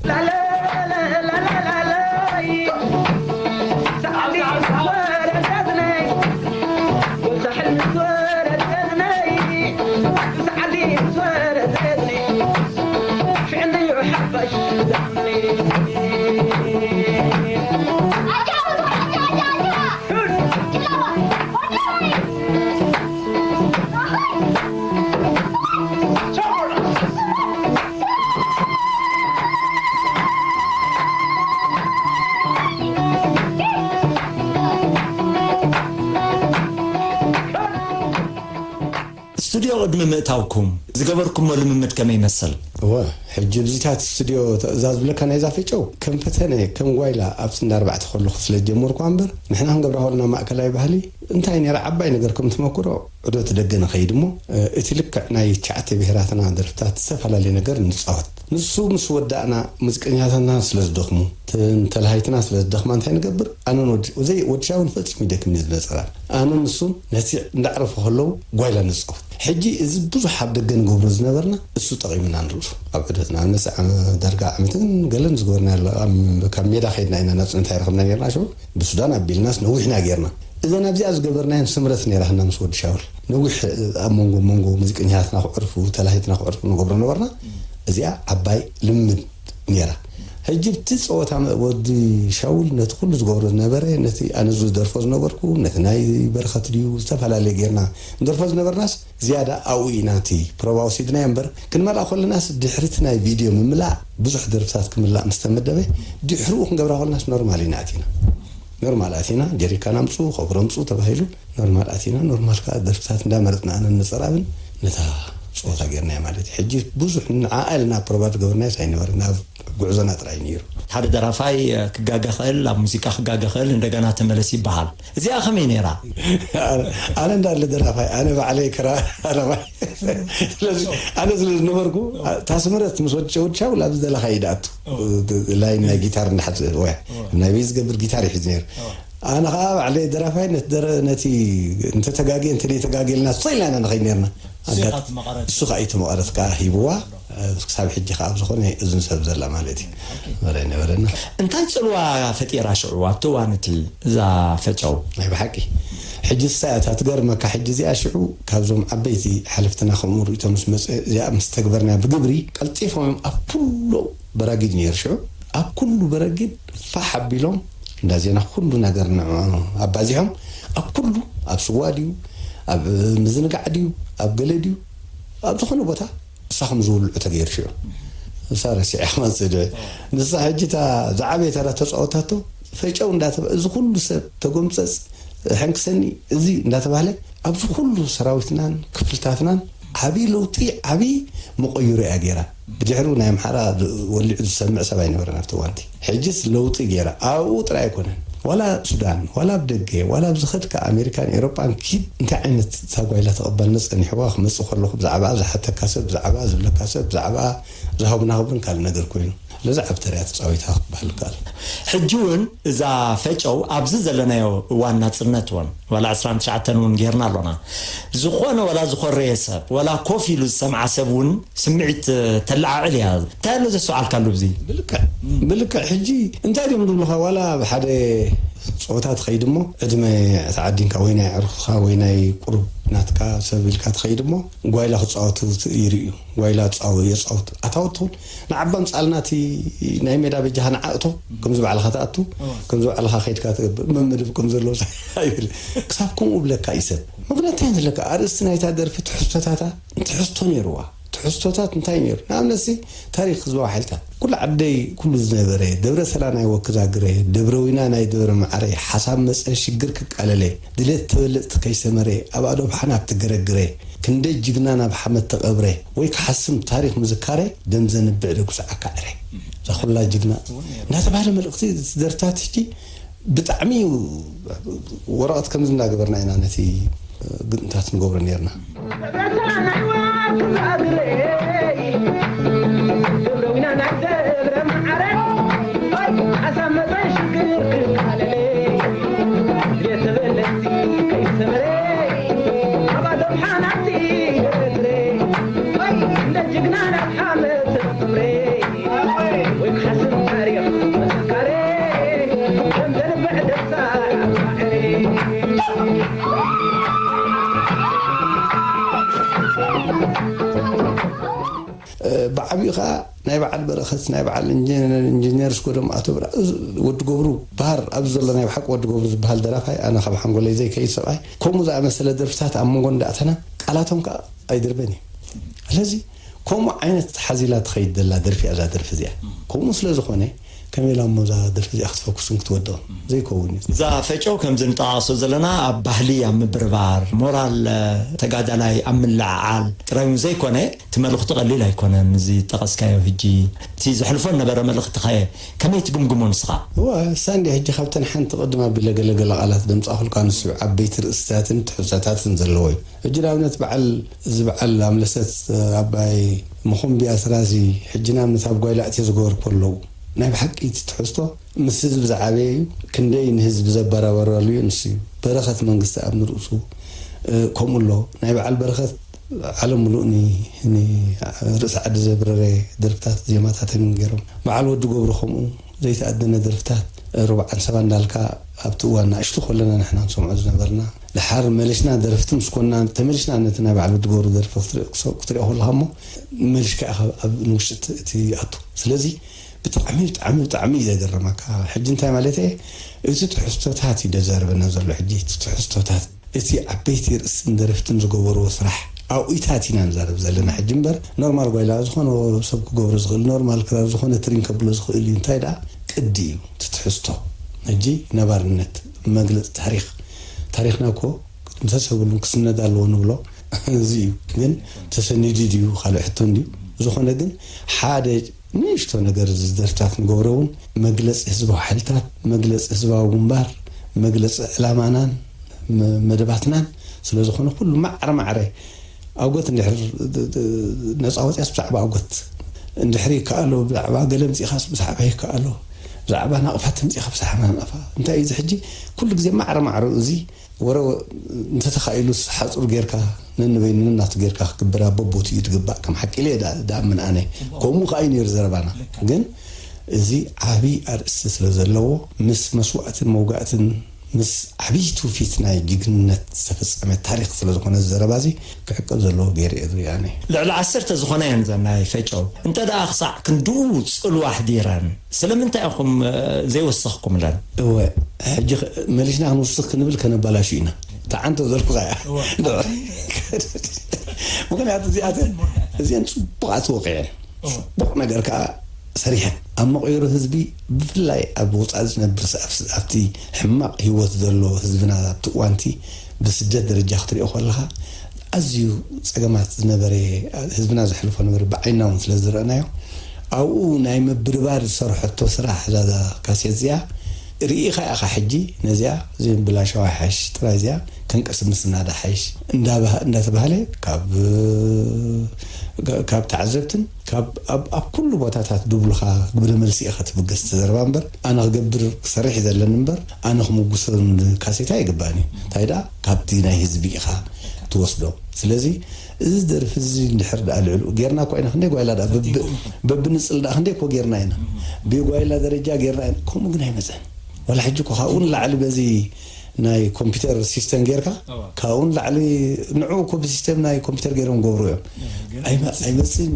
ስቱድዮ ቅድሚ ምእታውኩም ዝገበርኩሞ ልምምድ ከመይ ይመስል? እወ፣ ሕጂ ብዚታት ስቱድዮ ተእዛዝ ብለካ ናይዛ ፈጨው ከም ፈተነ፣ ከም ጓይላ ኣብቲ እንዳ ኣርባዕተ ከለኹ ስለ ዝጀመርኩ እምበር፣ ንሕና ክንገብራ ከለና ማእከላይ ባህሊ እንታይ ነይራ ዓባይ ነገር ከም ትመክሮ፣ ዕዶት ደገ ንኸይድ እሞ፣ እ፣ እቲ ልክዕ ናይ ትሽዓተ ብሄራትና ደርፍታት ዝተፈላለየ ነገር ንጻወት። ንሱ ምስ ወዳእና ሙዚቀኛታትና ስለ ዝደኽሙ፣ ተ-፣ ተላሃይትና ስለ ዝደኽማ እንታይ ንገብር? ኣነን ወዲ፣ ዘይ-፣ ወዲ ሻውል ፈጺሙ ይደክም እዩ ዝነጸራ። ኣነን ንሱን ነቲ እንዳዕረፉ ከለዉ ጓይላ ንጻወት። ሕጂ እዚ ብዙሕ ኣብ ደገ ንገብሮ ዝነበርና እሱ ጠቒሙና ንርእሱ። ኣብ ዕደትና ንስ ዓመ-፣ ዳርጋ ዓመትን ገለን ዝገበርና ኣሎ። ኣብ፣ ካብ ሜዳ ከይድና ኢና ናጽነት ኣይረኸብና ነርና ሽዑ። ብሱዳን ኣቢልናስ ነዊሕና ጌርና። እዘን ኣብዚኣ ዝገበርናየን ስምረት ነይራትና ምስ ወዲ ሻውል። ነዊሕ ኣብ መንጎ መንጎ ሙዚቀኛታትና ክዕርፉ፣ ተላሂትና ክዕርፉ ንገብሮ ነበርና። እዚኣ ዓባይ ልምምድ ነይራ። ሕጂ ብቲ ጸወታ መ-፣ ወዲ ሻውል ነቲ ኩሉ ዝገብሮ ዝነበረ፣ ነቲ ኣነ ዝደርፎ ዝነበርኩ፣ ነቲ ናይ በረኸት ድዩ ዝተፈላለየ ጌርና ንደርፎ ዝነበርናስ ዝያዳ ኣብኡ ኢና እቲ ፕሮባ ወሲድናዮ እምበር፣ ክንመልኣ ከለናስ ድሕሪ እቲ ናይ ቪድዮ ምምላእ ብዙሕ ደርፍታት ክምላእ ምስ ተመደበ፣ ድሕሪኡ ክንገብራ ከለናስ ኖርማል ኢና ኣቲና። ኖርማል ኣቲና፣ ጀሪካን ኣምጽኡ፣ ከብሮ ኣምጽኡ ተባሂሉ፣ ኖርማል ኣቲና፣ ኖርማል ከኣ ደርፍታት እንዳመረጽና ኣነን ነጸራብን ነታ ጸወታ ጌርናያ ማለት እዩ። ሕጂ ብዙሕ ንዓኣ ኢልና ፕሮባ ዝገበርናዮስ ኣይነበረን፣ ኣብ ጉዕዞና ጥራይ ነይሩ። ሓደ ደራፋይ፣ እ፣ ክጋገ ኽእል፣ ኣብ ሙዚቃ ክጋገ ኽእል፣ እንደገና ተመለስ ይበሃል። እዚኣ ከመይ ነይራ? ኣነ እንዳለ ደራፋይ፣ ኣነ ባዕለይ ክራ-፣ ደራፋይ። ስለዚ ኣነ ስለ ዝነበርኩ፣ እታ ስምረት ምስ ወዲ ሸውድ ሻውል ኣብ ዝደለኻ ይድኣቱ። ላይን ናይ ጊታር እንዳሓዝ-፣ ወይ ናይ ቤዝ ዝገብር ጊታር ይሕዝ ነይሩ። ኣነ ኸዓ ባዕለይ ደራፋይ ነቲ ደረ-፣ ነቲ እንተተጋግየ እንተደይተጋግየልና ስቕ ኢልና ኢና ንኸይድ ነርና። ንሱ ኢኻ ኣጋጥ-፣ ትመቐረት። ንሱ ኸዓ እዩ እቲ መቐረት ከኣ ሂብዋ። ክሳብ ሕጂ ኸዓ ኣብ ዝኾነ እዝን ሰብ ዘላ ማለት እዩ። ኦኬ። ወረ ነበረና። እንታይ ጽልዋ ፈጢራ ሽዑ ኣብቲ እዋን እቲ እዛ ፈጨው? ናይ ብሓቂ። ሕጂ እሳ እያ እታ ትገርመካ፣ ሕጂ እዚኣ ሽዑ ካብዞም ዓበይቲ ሓለፍትና ከምኡ ርእይቶ ምስ መጸ፣ እዚኣ ምስ ተግበርናያ ብግብሪ ቀልጢፎም እዮም ኣብ ኩሉ በራጊድ ነይሩ ሽዑ። ኣብ ኩሉ በረጊድ ፋሕ ኣቢሎም እንዳ ዜና ኩሉ ነገር ንዕኡ ኣባዚሖም። ኣብ ኩሉ፣ ኣብ ስዋ ድዩ፣ ኣብ ምዝንጋዕ ድዩ፣ ኣብ ገለ ድዩ፣ ኣብ ዝኾነ ቦታ እሳ ከም ዝውልዑ ተገይሩ ሽዑ። እሳ ረሲዐ ክመጽእ ድዒ። ንሳ ሕጂ እታ ዝዓበየ ተራ ተጻወታቶ፣ ፈጨው እንዳተባ-፣ እዚ ኩሉ ሰብ ተጎምጸጽ፣ ሕንክሰኒ፣ እዚ እንዳተባህለ ኣብዚ ኩሉ ሰራዊትናን ክፍልታትናን ዓብዪ ለውጢ፣ ዓብዪ መቐይሮ እያ ገይራ። ብድሕሪኡ ናይ ኣምሓራ ዝ-፣ ወሊዑ ዝሰምዕ ሰብ ኣይነበረን ኣብቲ እዋንቲ። ሕጅስ ለውጢ ገይራ። ኣብኡ ጥራይ ኣይኮነን። ዋላ ኣብ ሱዳን፣ ዋላ ኣብ ደገ፣ ዋላ ኣብ ዝኸድካ ኣሜሪካን ኤውሮጳን ኪድ፣ እንታይ ዓይነት እታ ጓይላ ተቐባልነት ጸኒሕዋ ክመጽእ ከለኹ ብዛዕባኣ ዝሓተካ ሰብ፣ ብዛዕባኣ ዝብለካ ሰብ፣ ብዛዕባኣ ዝሃቡና ክብርን ካልእ ነገር ኮይኑ። ለዛ ዓቢ ተራ እያ ተጻዊታ ክበሃል ይከኣል። ሕጂ እውን እዛ ፈጨው ኣብዚ ዘለናዮ እዋን ናጽነት እውን ዋላ ዕስራን ትሽዓተን እውን ጌርና ኣሎና። ዝኾነ ዋላ ዝኾረየ ሰብ፣ ዋላ ኮፍ ኢሉ ዝሰምዓ ሰብ እውን ስምዒት ተለዓዕል እያ። እንታይ ኣሎ ዘስተውዓልካሉ ኣብዚ? ብልክዕ፣ ብልክዕ ሕጂ እንታይ ድዮም ዝብሉኻ? ዋላ ኣብ ሓደ ጸወታ ትኸይድ እሞ፣ ዕድመ ተዓዲንካ ወይ ናይ ኣዕሩኽትኻ ወይ ናይ ቁሩብ ናትካ ሰብ ኢልካ ትኸይድ እሞ፣ ጓይላ ክጻወቱ ይርእዩ። ጓይላ ጻወ-፣ የጻውቱ። ኣታወትኹን ንዓባ ምጻልና እቲ ናይ ሜዳ በጃኻ ንዓ እቶ፣ ከምዚ ባዕልኻ ትኣቱ፣ እወ። ከምዚ ባዕልኻ ከይድካ ትገብር፣ መምድብ ከም ዘለዎ ኣይብል። ክሳብ ከምኡ ብለካ እዩ ሰብ። ምኽንያት እንታይ ዘለካ? ኣርእስቲ ናይታ ደርፊ ትሕዝቶታታ፣ ትሕዝቶ ነይርዋ። ትሕዝቶታት እንታይ ነይሩ? ንኣብነትሲ፣ ታሪኽ ህዝባዊ ሓይልታት። ኩሉ ዓደይ ኩሉ ዝነበረ፣ ደብረ ሰላናይ ወክዛግረ፣ ደብረ ዊና ናይ ደብረ ማዕረ፣ ሓሳብ መጸ ሽግር ክቃለለ፣ ድሌት ተበለጽቲ ከይሰመረ፣ ኣብ ኣዶብሓን ኣብ ትገረግረ፣ ክንደይ ጅግና ናብ ሓመድ ተቐብረ፣ ወይ ክሓስም ታሪኽ ምዝካረ፣ ደም ዘንብዕ ደጉስ ዓካ ዕረ። እዛ ኩላ ጅግና እናተባህለ መልእኽቲ ደርታት ሕጂ ብጣዕሚ እዩ። ወረቐት ከምዚ እናገበርና ኢና ነቲ ግጥምታት ንገብሮ ነርና። ብዓቢኡ ኸዓ ናይ በዓል በረኸት፣ ናይ በዓል ኢንጂነር፣ ኢንጂነር ስጎዶም፣ ኣቶ ብርሃ-፣ ወዲ ገብሩ በሃር ኣብዚ ዘሎ ናይ ብሓቂ ወዲ ገብሩ ዝበሃል ደራፋይ፣ ኣነ ካብ ሓንጎለይ ዘይከይድ ሰብኣይ፣ ከምኡ ዝኣመሰለ ደርፍታት ኣብ መንጎ እንዳእተና ቃላቶም ከኣ ኣይድርበን እዩ። ስለዚ ከምኡ ዓይነት ሓዚላ ትኸይድ ዘላ ደርፊ እያ እዛ ደርፊ እዚኣ። ከምኡ ስለ ዝኾነ ከመይ ኢላ እሞ እዛ ደርፊ እዚኣ ክትፈኩስን ክትወድቕን? ዘይከውን እዩ። እዛ ፈጨው ከምዚ ንጠቓቕሶ ዘለና ኣብ ባህሊ፣ ኣብ ምብርባር፣ ሞራል ተጋዳላይ ኣብ ምልዕዓል ጥራይ እውን ዘይኮነ፣ እቲ መልእኽቱ ቀሊል ኣይኮነን። እዚ ጠቐስካዮ ሕጂ፣ እቲ ዘሕልፎ ነበረ መልእኽትኸ ከመይ ትግምግሞ ንስኻ? እወ፣ እሳ እንዲ ሕጂ ካብተን ሓንቲ ቅድም ኣቢለ ገለገለ ቃላት ደምጻኹልካ፣ ንሱ ዓበይቲ ርእስታትን ትሕዝቶታትን ዘለዎ እዩ። ሕጂ ንኣብነት በዓል፣ እዚ በዓል ኣምለሰት ኣባይ መኾምቢ ኣስራዚ፣ ሕጂ ንኣብነት ኣብ ጓይላ ኣትየ ዝገበርኩ ኣለዉ። ናይ ብሓቂ እቲ ትሕዝቶ ምስ ህዝቢ ዝዓበየ እዩ። ክንደይ ንህዝቢ ዘበራበረሉ እዩ ንሱ እዩ። በረኸት መንግስቲ ኣብ ንርእሱ፣ እ፣ ከምኡ ኣሎ። ናይ በዓል በረኸት ዓለም ምሉእ ኒ-፣ ኒ-፣ ርእሲ ዓዲ ዘብረረ ደርፍታት ዜማታትን ገይሮም። በዓል ወዲ ገብሩ ከምኡ ዘይተኣደነ ደርፍታት፣ እ፣ ሩብዓን ሰባ እንዳልካ ኣብቲ እዋን ንኣሽቱ ከለና ንሕና ንሰምዖ ዝነበርና። ድሓር መሊስና ደርፍቲ ምስ ኮንና፣ ተመሊስና ነቲ ናይ በዓል ወዲ ገብሩ ደርፊ ክትርኢ-፣ ክሰ-፣ ክትሪኦ ከለኻ እሞ፣ መሊስካ ኢኻ ኣብ ንውሽጢ እቲ፣ እቲ ኣቱ። ስለዚ ብጣዕሚ፣ ብጣዕሚ፣ ብጣዕሚ እዩ ዘገርመካ። ሕጂ እንታይ ማለት እየ? እቲ ትሕዝቶታት እዩ ዘዛርበና ዘሎ ሕጂ። እቲ ትሕዝቶታት፣ እቲ ዓበይቲ ርእስን ደረፍትን ዝገበርዎ ስራሕ፣ ኣብኡታት ኢና ንዛረብ ዘለና ሕጂ እምበር፣ ኖርማል ጓይላ ዝኾነ ሰብ ክገብሮ ዝኽእል፣ ኖርማል ክራር ዝኾነ ትሪን ከብሎ ዝኽእል እዩ። እንታይ ደኣ ቅዲ እዩ እቲ ትሕዝቶ። ሕጂ ነባርነት፣ መግለጺ ታሪኽ። ታሪኽና እኮ ክድምሰስ የብሉን፣ ክስነድ ኣለዎ ንብሎ። እዚ እዩ። ግን ተሰኒዱ ድዩ ካልእ ሕቶ እንድዩ። ዝኾነ ግን ሓደ ንእሽቶ ነገር፣ እዚ ደርፍታት ንገብሮ እውን መግለጺ ህዝባዊ ሓይልታት፣ መግለጺ ህዝባዊ ግንባር፣ መግለጺ ዕላማናን መ-፣ መደባትናን ስለ ዝኾነ፣ ኩሉ ማዕረ ማዕረ ኣጎት እንድሕር ድ-፣ ድ-፣ ነጻ ወጺኣስ ብዛዕባ ኣጎት፣ እንድሕር ይከኣሎ ብዛዕባ ገለ ምጺኻስ ብዛዕባ ይከኣሎ፣ ብዛዕባ ናቕፋ ተምጺኻ ብዛዕባ ናቕፋ። እንታይ እዩ እዚ ሕጂ ኩሉ ግዜ ማዕረ ማዕረ እዚ ወረ እንተተኻኢሉስ ሓጹር ጌርካ ነንበይኑ ነናቱ ጌርካ ክግበር ኣብ በቦትኡ እዩ ዝግባእ። ከም ሓቂ ኢለ እየ ዳ-፣ ዳኣምን ኣነ። ከምኡ ከኣ እዩ ነይሩ ዘረባና። ግን እዚ ዓቢ ኣርእስቲ ስለ ዘለዎ፣ ምስ መስዋእትን መውጋእትን፣ ምስ ዓቢ ትውፊት ናይ ጅግንነት ዝተፈጸመ ታሪኽ ስለ ዝኾነ፣ እዚ ዘረባ እዚ ክዕቀብ ዘለዎ ገይረ እየ ዝርኢ ኣነ። ልዕሊ ዓሰርተ ዝኾና እየን እዘን ናይ ፈጨው። እንተ ደኣ ክሳዕ ክንድኡ ጽልዋ ኣሕዲረን፣ ስለምንታይ ኢኹም፣ እ፣ ዘይወሰኽኩምለን? እወ፣ ሕጂ ኸ-፣ መሊስና ክንውስኽ ክንብል ከነባላሹ ኢና። ተዓንቶ ዘልኩኻ እያ። እወ። ምኽንያቱ እዚኣተን፣ እዚአን ጽቡቓት ወቒዐን። እወ። ጽቡቕ ነገር ከኣ ሰሪሐን። ኣብ መቐይሮ ህዝቢ፣ ብፍላይ ኣብ ወጻኢ ዝነብር፣ ኣብ-፣ ኣብቲ ሕማቕ ህይወት ዘሎ ህዝብና፣ ኣብቲ እዋንቲ ብስደት ደረጃ ክትሪኦ ከለኻ፣ ኣዝዩ ጸገማት ዝነበረ፣ ህዝብና ዘሕልፎ ነበረ፣ ብዓይንና እውን ስለ ዝረኣናዮ፣ ኣብኡ ናይ ምብርባር ዝሰርሐቶ ስራሕ፣ እዛ፣ እዛ ካሴት እዚኣ ርኢኻ ኢኻ። ሕጂ ነዚኣ ዘይምብላሸዋ ይሓይሽ፣ ጥራይ እዚኣ ከንቀስምስና ዶ ይሓይሽ እንዳባ-፣ እንዳተባህለ ካብ፣ ካብ ተዓዘብትን ካብ፣ ኣብ፣ ኣብ ኩሉ ቦታታት ድብሉኻ ግብረ መልሲ ኢኻ ትብገስ፣ እቲ ዘረባ እምበር፣ ኣነ ክገብር ክሰርሕ እዩ ዘለኒ እምበር፣ ኣነ ክምጉሶ ንካሴታ ኣይግባእን እዩ። እንታይ ደኣ፣ ካብቲ ናይ ህዝቢ ኢኻ ትወስዶ። ስለዚ፣ እዚ ደርፊ እዚ እንድሕር ደኣ ልዕሊኡ ጌርና እኮ ኢና፣ ክንደይ ጓይላ ደኣ፣ በብ-፣ በብንጽል ደኣ ክንደይ እኮ ጌርና ኢና። ብጓይላ ደረጃ ጌርና ኢና። ከምኡ ግን ኣይመጸን። ዋላ ሕጂ እኮ ካብኡ ንላዕሊ በዚ ናይ ኮምፒውተር ሲስተም ጌርካ ካብኡ ንላዕሊ ንዑ እኮ ብሲስተም ናይ ኮምፒውተር ገይሮም ገብሩ እዮም። ኣይመፅእን።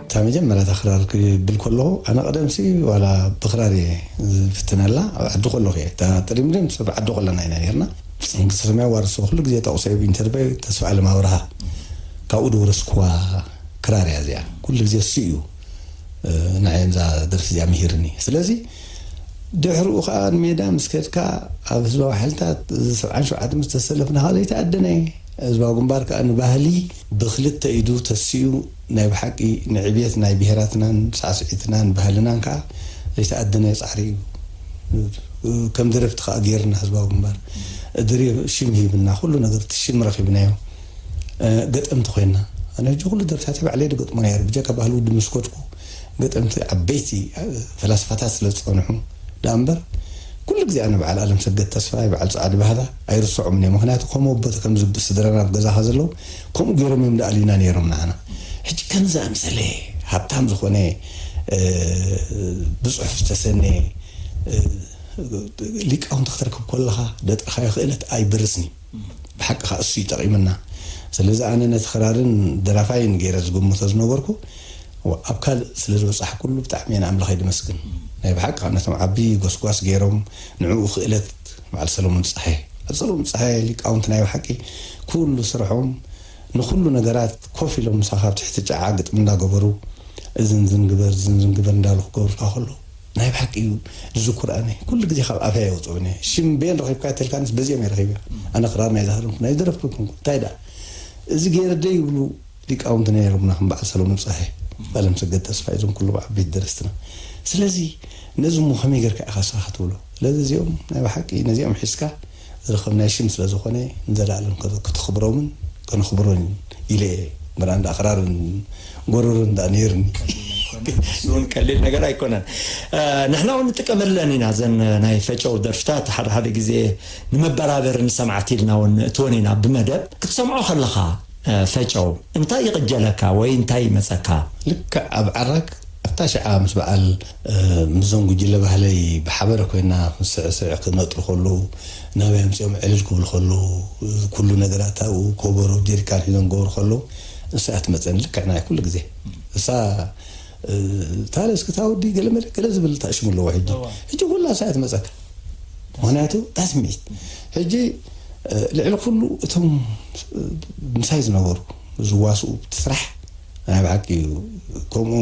እታ መጀመርያ እታ ክራር ክብል ከለኹ ኣነ ቀደምሲ ዋላ ብክራር እየ ዝፍትነላ። ኣብ ዓዲ ከለኹ እየ እታ ጥሪምሪም ሰብ ዓዲ ከለና ኢና ነርና። መንግስተ ሰማይ ዋርሶ ኩሉ ግዜ ጠቕሶ ኢንተርቪው ተስፋ ኣለም ኣብርሃ ካብኡ ድወረስኩዋ ክራር እያ እዚኣ። ኩሉ ግዜ እሱ እዩ ንዓይ እዛ ደርፊ እዚኣ ምሂርኒ። ስለዚ ድሕሪኡ ከዓ ንሜዳ ምስ ከድካ ኣብ ህዝባዊ ሓይልታት እዚ ሰብዓን ሸውዓተን ምስ ተሰለፍና ከዓ ዘይተኣደነ ህዝባዊ ግንባር ከዓ ንባህሊ ብክልተ ኢዱ ተሲኡ ናይ ብሓቂ ንዕብየት ናይ ብሄራትናን ሳዕስዒትናን ባህልናን ከዓ ዘይተኣደነ ፃዕሪ እዩ። ከም ደረፍቲ ከዓ ገይርና ህዝባዊ ግንባር ድሪ ሽም ሂብና ኩሉ ነገር እቲ ሽም ረኪብናዮ። ገጠምቲ ኮይና ኣነ ሕጂ ኩሉ ደርፍታት ባዕለይ ድገጥሞ ነይሩ ብጀካ ባህሊ ውድብ ምስ ከድኩ ገጠምቲ ዓበይቲ ፈላስፋታት ስለ ዝፀንሑ ደኣ እምበር ኩሉ ግዜ ኣነ በዓል ኣለም ሰገድ ተስፋይ በዓል ፀዓዲ ባህታ ኣይርስዖምን እዮም። ምክንያቱ ከም ኣቦተ ከም ዝብ ስድራና ኣብ ገዛኻ ዘለዉ ከምኡ ገይሮም እዮም ደኣልዩና ነይሮም ንዓና። ሕጂ ከም ዝኣምሰለ ሃብታም ዝኾነ ብፅሑፍ ዝተሰነ ሊቃውንቲ ክትረክብ ከለኻ ደጥርኻዮ ክእለት ኣይብርስኒ። ብሓቂ ከዓ እሱ ይጠቒምና። ስለዚ ኣነ ነቲ ክራርን ደራፋይን ገይረ ዝግምቶ ዝነበርኩ ኣብ ካልእ ስለ ዝበፃሕኩሉ ብጣዕሚ እየ ንኣምላኸይ ድመስግን። ናይ ብሓቂ ከዓ ነቶም ዓቢ ጎስጓስ ገይሮም ንዕኡ ክእለት በዓል ሰለሙን ፀሃየ በዓል ሰለሙን ፀሃየ ሊቃውንቲ ናይ ብሓቂ ኩሉ ስርሖም ንኩሉ ነገራት ኮፍ ኢሎም ምሳኻ ኣብ ትሕቲ ጨዓ ግጥሚ እንዳገበሩ እዝን ዝን ግበር እዝን ዝን ግበር እንዳሉ ክገብሩልካ ከሎ ናይ ብሓቂ እዩ ዝዝኩር ኣነ ኩሉ ግዜ ካብ ኣፈያ የውፅኡኒ ሽም ቤን ረኺብካ ተልካንስ በዚኦም እየ ረኺብዮ ኣነ ክራር ናይ ዝሃረምኩ ናይ ዝደረፍኩ ይኮንኩ እንታይ ደኣ እዚ ገይረ ደ ይብሉ ሊቃውንቲ ነይሮምና ከም በዓል ሰሎሞን ፀሐ ባለም ሰገድ ተስፋ እዞም ኩሎም ዓበይቲ ደረስትና ስለዚ ነዚ እሞ ከመይ ጌርካ ኢኻ ስኻ ክትብሎ ስለዚ እዚኦም ናይ ብሓቂ ነዚኦም ሒዝካ ዝረኸብናዮ ሽም ስለ ዝኾነ ንዘለኣለም ከተኽብሮምን ከነኽብሮን ኢለ እየ ምርኣን ደኣ ክራርን ጎረሮን ደኣ ነይርኒ። እውን ቀሊል ነገር ኣይኮነን። ንሕና እውን ንጥቀመለን ኢና እዘን ናይ ፈጨው ደርፍታት ሓደ ሓደ ግዜ ንመበራበሪ ንሰምዓት ኢልና እውን ንእትወን ኢና ብመደብ ክትሰምዖ ከለኻ ፈጨው እንታይ ይቕጀለካ ወይ እንታይ ይመፀካ? ልክዕ ኣብ ዓራግ ኣብታ ሽዓ ምስ በዓል ምስዞም ጉጅለ ባህለይ ብሓበረ ኮይና ስዕስዕ ክነጥሩ ከለዉ ናበይ ኣምፂኦም ዕልል ክብሉ ከለዉ ኩሉ ነገራት ኣብኡ ኮበሮ ጀሪካን ሒዞም ክገብሩ ከለዉ ንሳ እያ ትመፀኒ ልክዕ ናይ ኩሉ ግዜ እሳ ታለ እስኪ ታወዲ ገለ መለ ገለ ዝብል ታእሽሙ ኣለዎ ሕጂ ሕጂ ኩላ እሳ እያ ትመፀካ ምክንያቱ እታ ስምዒት ሕጂ ልዕሊ ኩሉ እቶም ምሳይ ዝነበሩ ዝዋስኡ እቲ ስራሕ ናይ ብሓቂ እዩ ከምኡ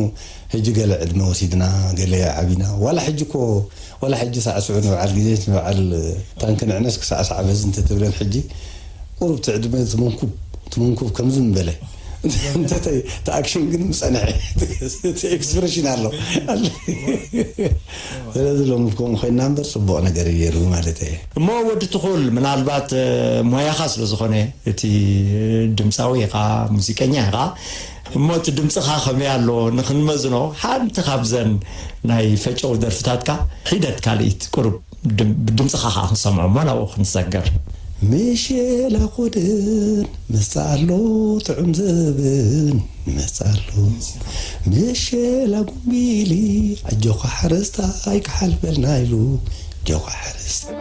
ሕጂ ገለ ዕድመ ወሲድና ገለ ዓቢና ዋላ ሕጂ እኮ ዋላ ሕጂ ሳዕስዑ ንበዓል ግዜ ንበዓል ታንክ ንዕነስ ክሳዕሳዕ በዚ እንተትብለን ሕጂ ቁሩብ እቲ ዕድመ እቲ መንኩብ እቲ መንኩብ ከምዚ ምበለ እንተ እቲ ኣክሽን ግን ምፀንሐ እቲ ኤክስፕሬሽን ኣሎ ስለዚ ሎሚ ከምኡ ኮይና እምበር ፅቡቕ ነገር እዩ ነይሩ ማለት እየ እሞ ወዲ ትኹል ምናልባት ሞያኻ ስለ ዝኾነ እቲ ድምፃዊ ኢኻ ሙዚቀኛ ኢኻ እሞ እቲ ድምፅኻ ከመይ ኣሎ ንክንመዝኖ ሓንቲ ካብዘን ናይ ፈጨው ደርፍታትካ ሒደት ካልኢት ቁሩብ ብድምፅኻ ከዓ ክንሰምዖ እሞ ናብኡ ክንሰገር ምሸላ ኮድን መፃ ኣሎ ጥዑም ዘበን መፃ ኣሎ ምሸላ ጉንቢሊ ኣጆኻ ሓረስታይ ክሓልፈልና ኢሉ ኣጆኻ ሓረስታይ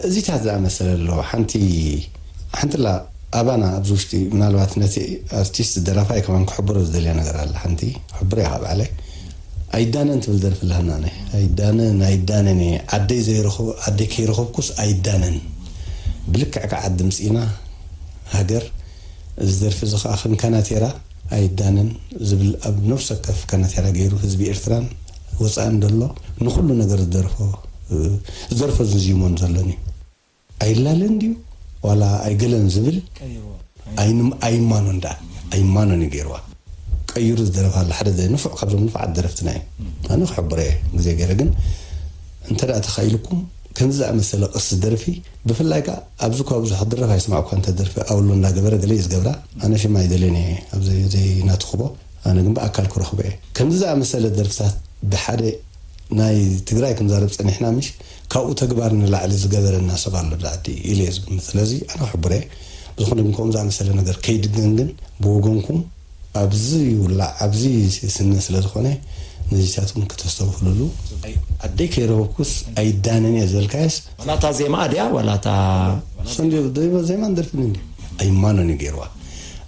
እዚታት ዝኣመሰለ ኣሎ ሓንቲ ሓንትላ ኣባና ኣብዚ ውሽጢ ምናልባት ነቲ ኣርቲስት ደራፋይ ከማን ክሕብሮ ዝደልያ ነገር ኣለ ሓንቲ ሕብር እያ ባዕለይ ኣይዳነን ትብል ደርፊ ኣለሃና ናይ ኣይዳነን ኣይዳነን እየ ዓደይ ዘይረኸ ዓደይ ከይረኸብኩስ ኣይዳነን ብልክዕ ከዓ ዓዲ ምፅኢና ሃገር እዚ ደርፊ እዚ ከዓ ክንከናቴራ ኣይዳነን ዝብል ኣብ ነፍሲ ወከፍ ካናቴራ ገይሩ ህዝቢ ኤርትራን ወጻእን ዘሎ ንኹሉ ነገር ዝደርፎ፣ ዝደርፎ ዝዝይሞን ዘሎን እዩ። ኣይላለን ድዩ ዋላ ኣይገለን ዝብል ኣይንም-፣ ኣይማኖን ደኣ ኣይማኖን እዩ ገይርዋ። ቀይሩ ዝደረፋ ኣሎ ሓደ ዘይ ንፉዕ ካብዞም ንፉዓት ደረፍትና እዩ። ኣነ ክሕብሮ እየ ግዜ ገይረ ግን እንተ ደኣ ተኻኢልኩም ከምዚ ዝኣመሰለ ቅርሲ ደርፊ ብፍላይ ከኣ ኣብዚ እኳ ብዙሕ ክድረፍ ኣይሰማዕኳ እንተ ደርፊ ኣውሎ እንዳገበረ ገለ እዩ ዝገብራ። ኣነ ሽም ኣይደልን እየ ኣብዚ ዘይናትኽቦ ኣነ ግን ብኣካል ክረኽቦ እየ። ከምዚ ዝኣመሰለ ደርፍታት ብሓደ ናይ ትግራይ ክንዛረብ ጸኒሕና ምሽ ካብኡ ተግባር ንላዕሊ ዝገበረና ሰብ ኣሎ ኣብዚ ዓዲ ኢለ እየ ዝግምት። ስለዚ ኣነ ክሕብረ እየ። ብዝኾነ ግን ከምኡ ዝኣመሰለ ነገር ከይድገም ግን ብወገንኩም ኣብዚ ይውላዕ ኣብዚ ይስነ ስለ ዝኾነ ነዚታት እውን ከተስተብህሉሉ። ኣደይ ከይረኸብኩስ ኣይዳነን እየ ዝበልካየስ ዋላ እታ ዜማኣ ድያ ዋላ እታ ሰንዲ ዜማን ደርፍን እንዲ ኣይማኖን እዩ ገይርዋ።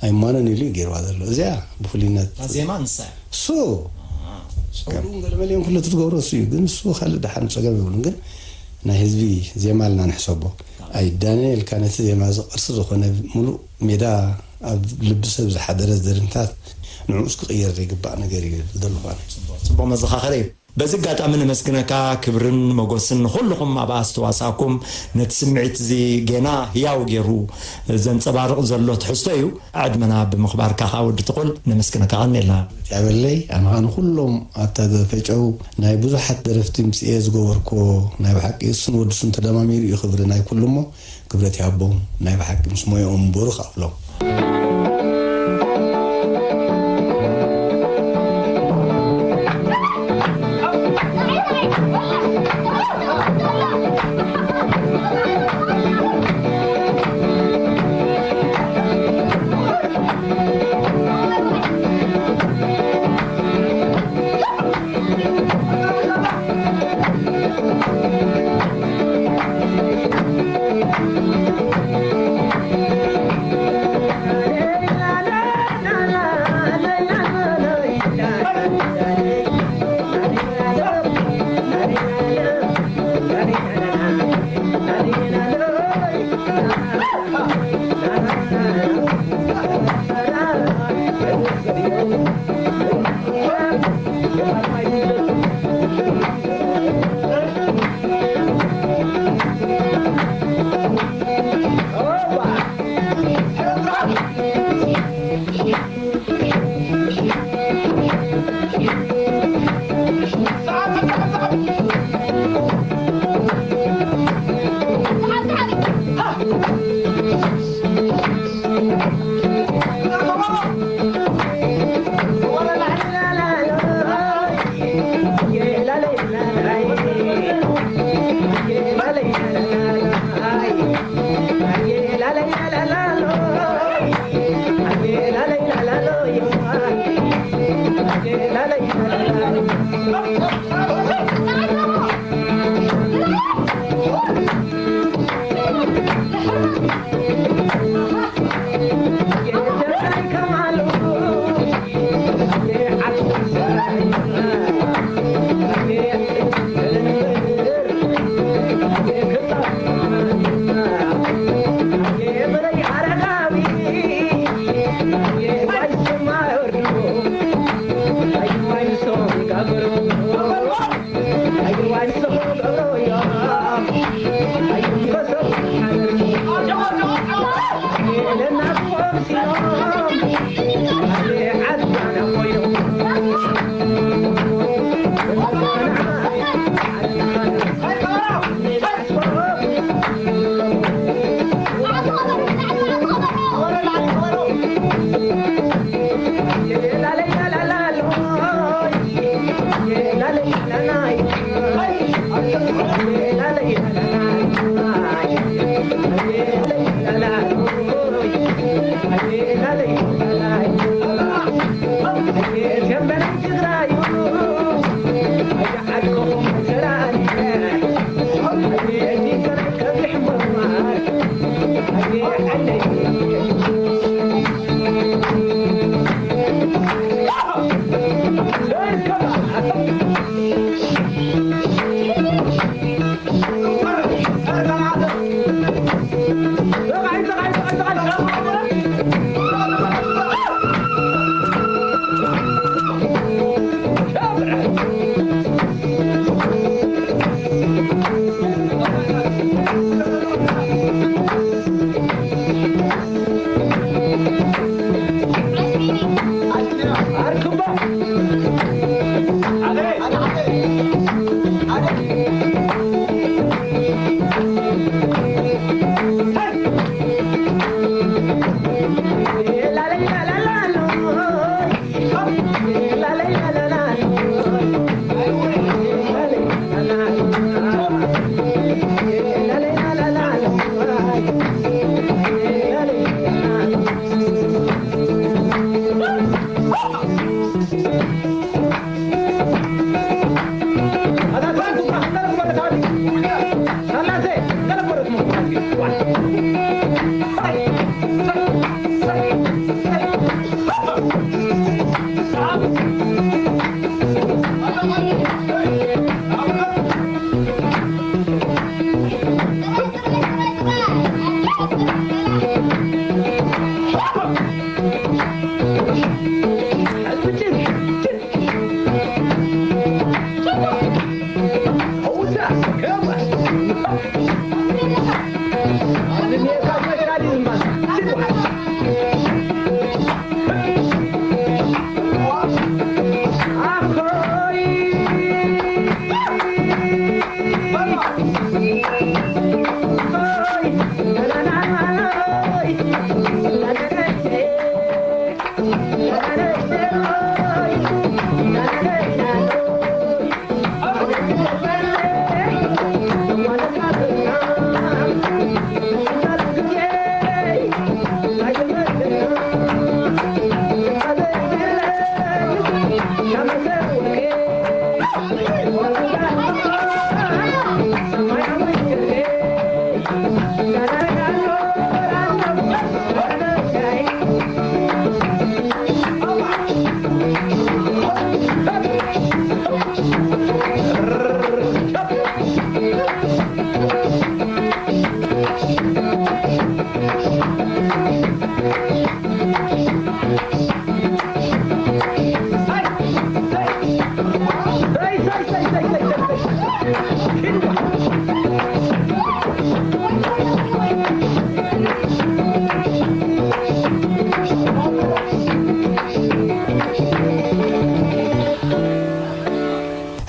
ኣይማኖን ኢሉ እዩ ገይርዋ ዘሎ እዚኣ ብፍሉይነት እታ ዜማ ንሳ እያ። እሱ ሰውሉን ገለመልዮን ኩሉ እቲ ትገብሮ እሱ እዩ ግን እሱ ካልእ ደሓን ፀገም የብሉን ግን ናይ ህዝቢ ዜማ ኣልና ንሕሰቦ። ኣይዳነ ኢልካ ነቲ ዜማ እዚ ቅርሲ ዝኾነ ሙሉእ ሜዳ ኣብ ልቢ ሰብ ዝሓደረ ደርምታት ንዕኡስ ክቕየር ዘይግባእ ነገር እዩ ዝደልኳነ። ጽቡቕ መዘኻኸሪ እዩ። በዚ ኣጋጣሚ ነመስግነካ። ክብርን መጎስን ንኹልኹም ኣብ ኣስተዋሳእኩም ነቲ ስምዒት እዚ ጌና ህያው ገይሩ ዘንጸባርቕ ዘሎ ትሕዝቶ እዩ። ዕድመና ብምኽባርካ ከኣ ወዲ ትቑል ነመስግነካ። ቀኒልና። ያበለይ ኣነ ኸኣ ንኹሎም ኣብታ ዘፈጨው ናይ ብዙሓት ደረፍቲ ምስ እየ ዝገበርክዎ ናይ ብሓቂ እሱን ወድሱን ተደማሚሩ እዩ ክብሪ ናይ ኩሉ እሞ ክብረት ይሃቦም ናይ ብሓቂ ምስ ሞያኦም ብሩኽ ኣብሎም።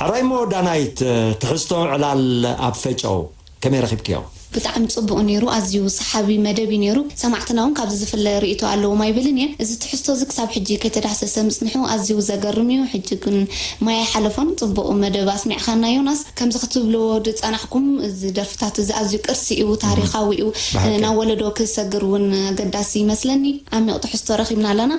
ሕራይ እሞ ዳናይት፣ ትሕዝቶ ዕላል ኣብ ፈጨው ከመይ ረኺብክዮ? ብጣዕሚ ጽቡቕ ነይሩ። ኣዝዩ ሰሓቢ መደብ እዩ ነይሩ። ሰማዕትና እውን ካብዚ ዝፍለ ርእይቶ ኣለዎም ኣይብልን እየ። እዚ ትሕዝቶ እዚ ክሳብ ሕጂ ከይተዳህሰሰ ምጽንሑ ኣዝዩ ዘገርም እዩ። ሕጂ ግን ማይ ኣይሓለፎን። ጽቡቕ መደብ ኣስሚዕኻና ዮናስ። ከምዚ ክትብልዎ ዝጸናሕኩም፣ እዚ ደርፍታት እዚ ኣዝዩ ቅርሲ እዩ፣ ታሪኻዊ እዩ። ብሓቂ። ናብ ወለዶ ክሰግር እውን ኣገዳሲ ይመስለኒ። ዓሚቕ ትሕዝቶ ረኺብና ኣለና።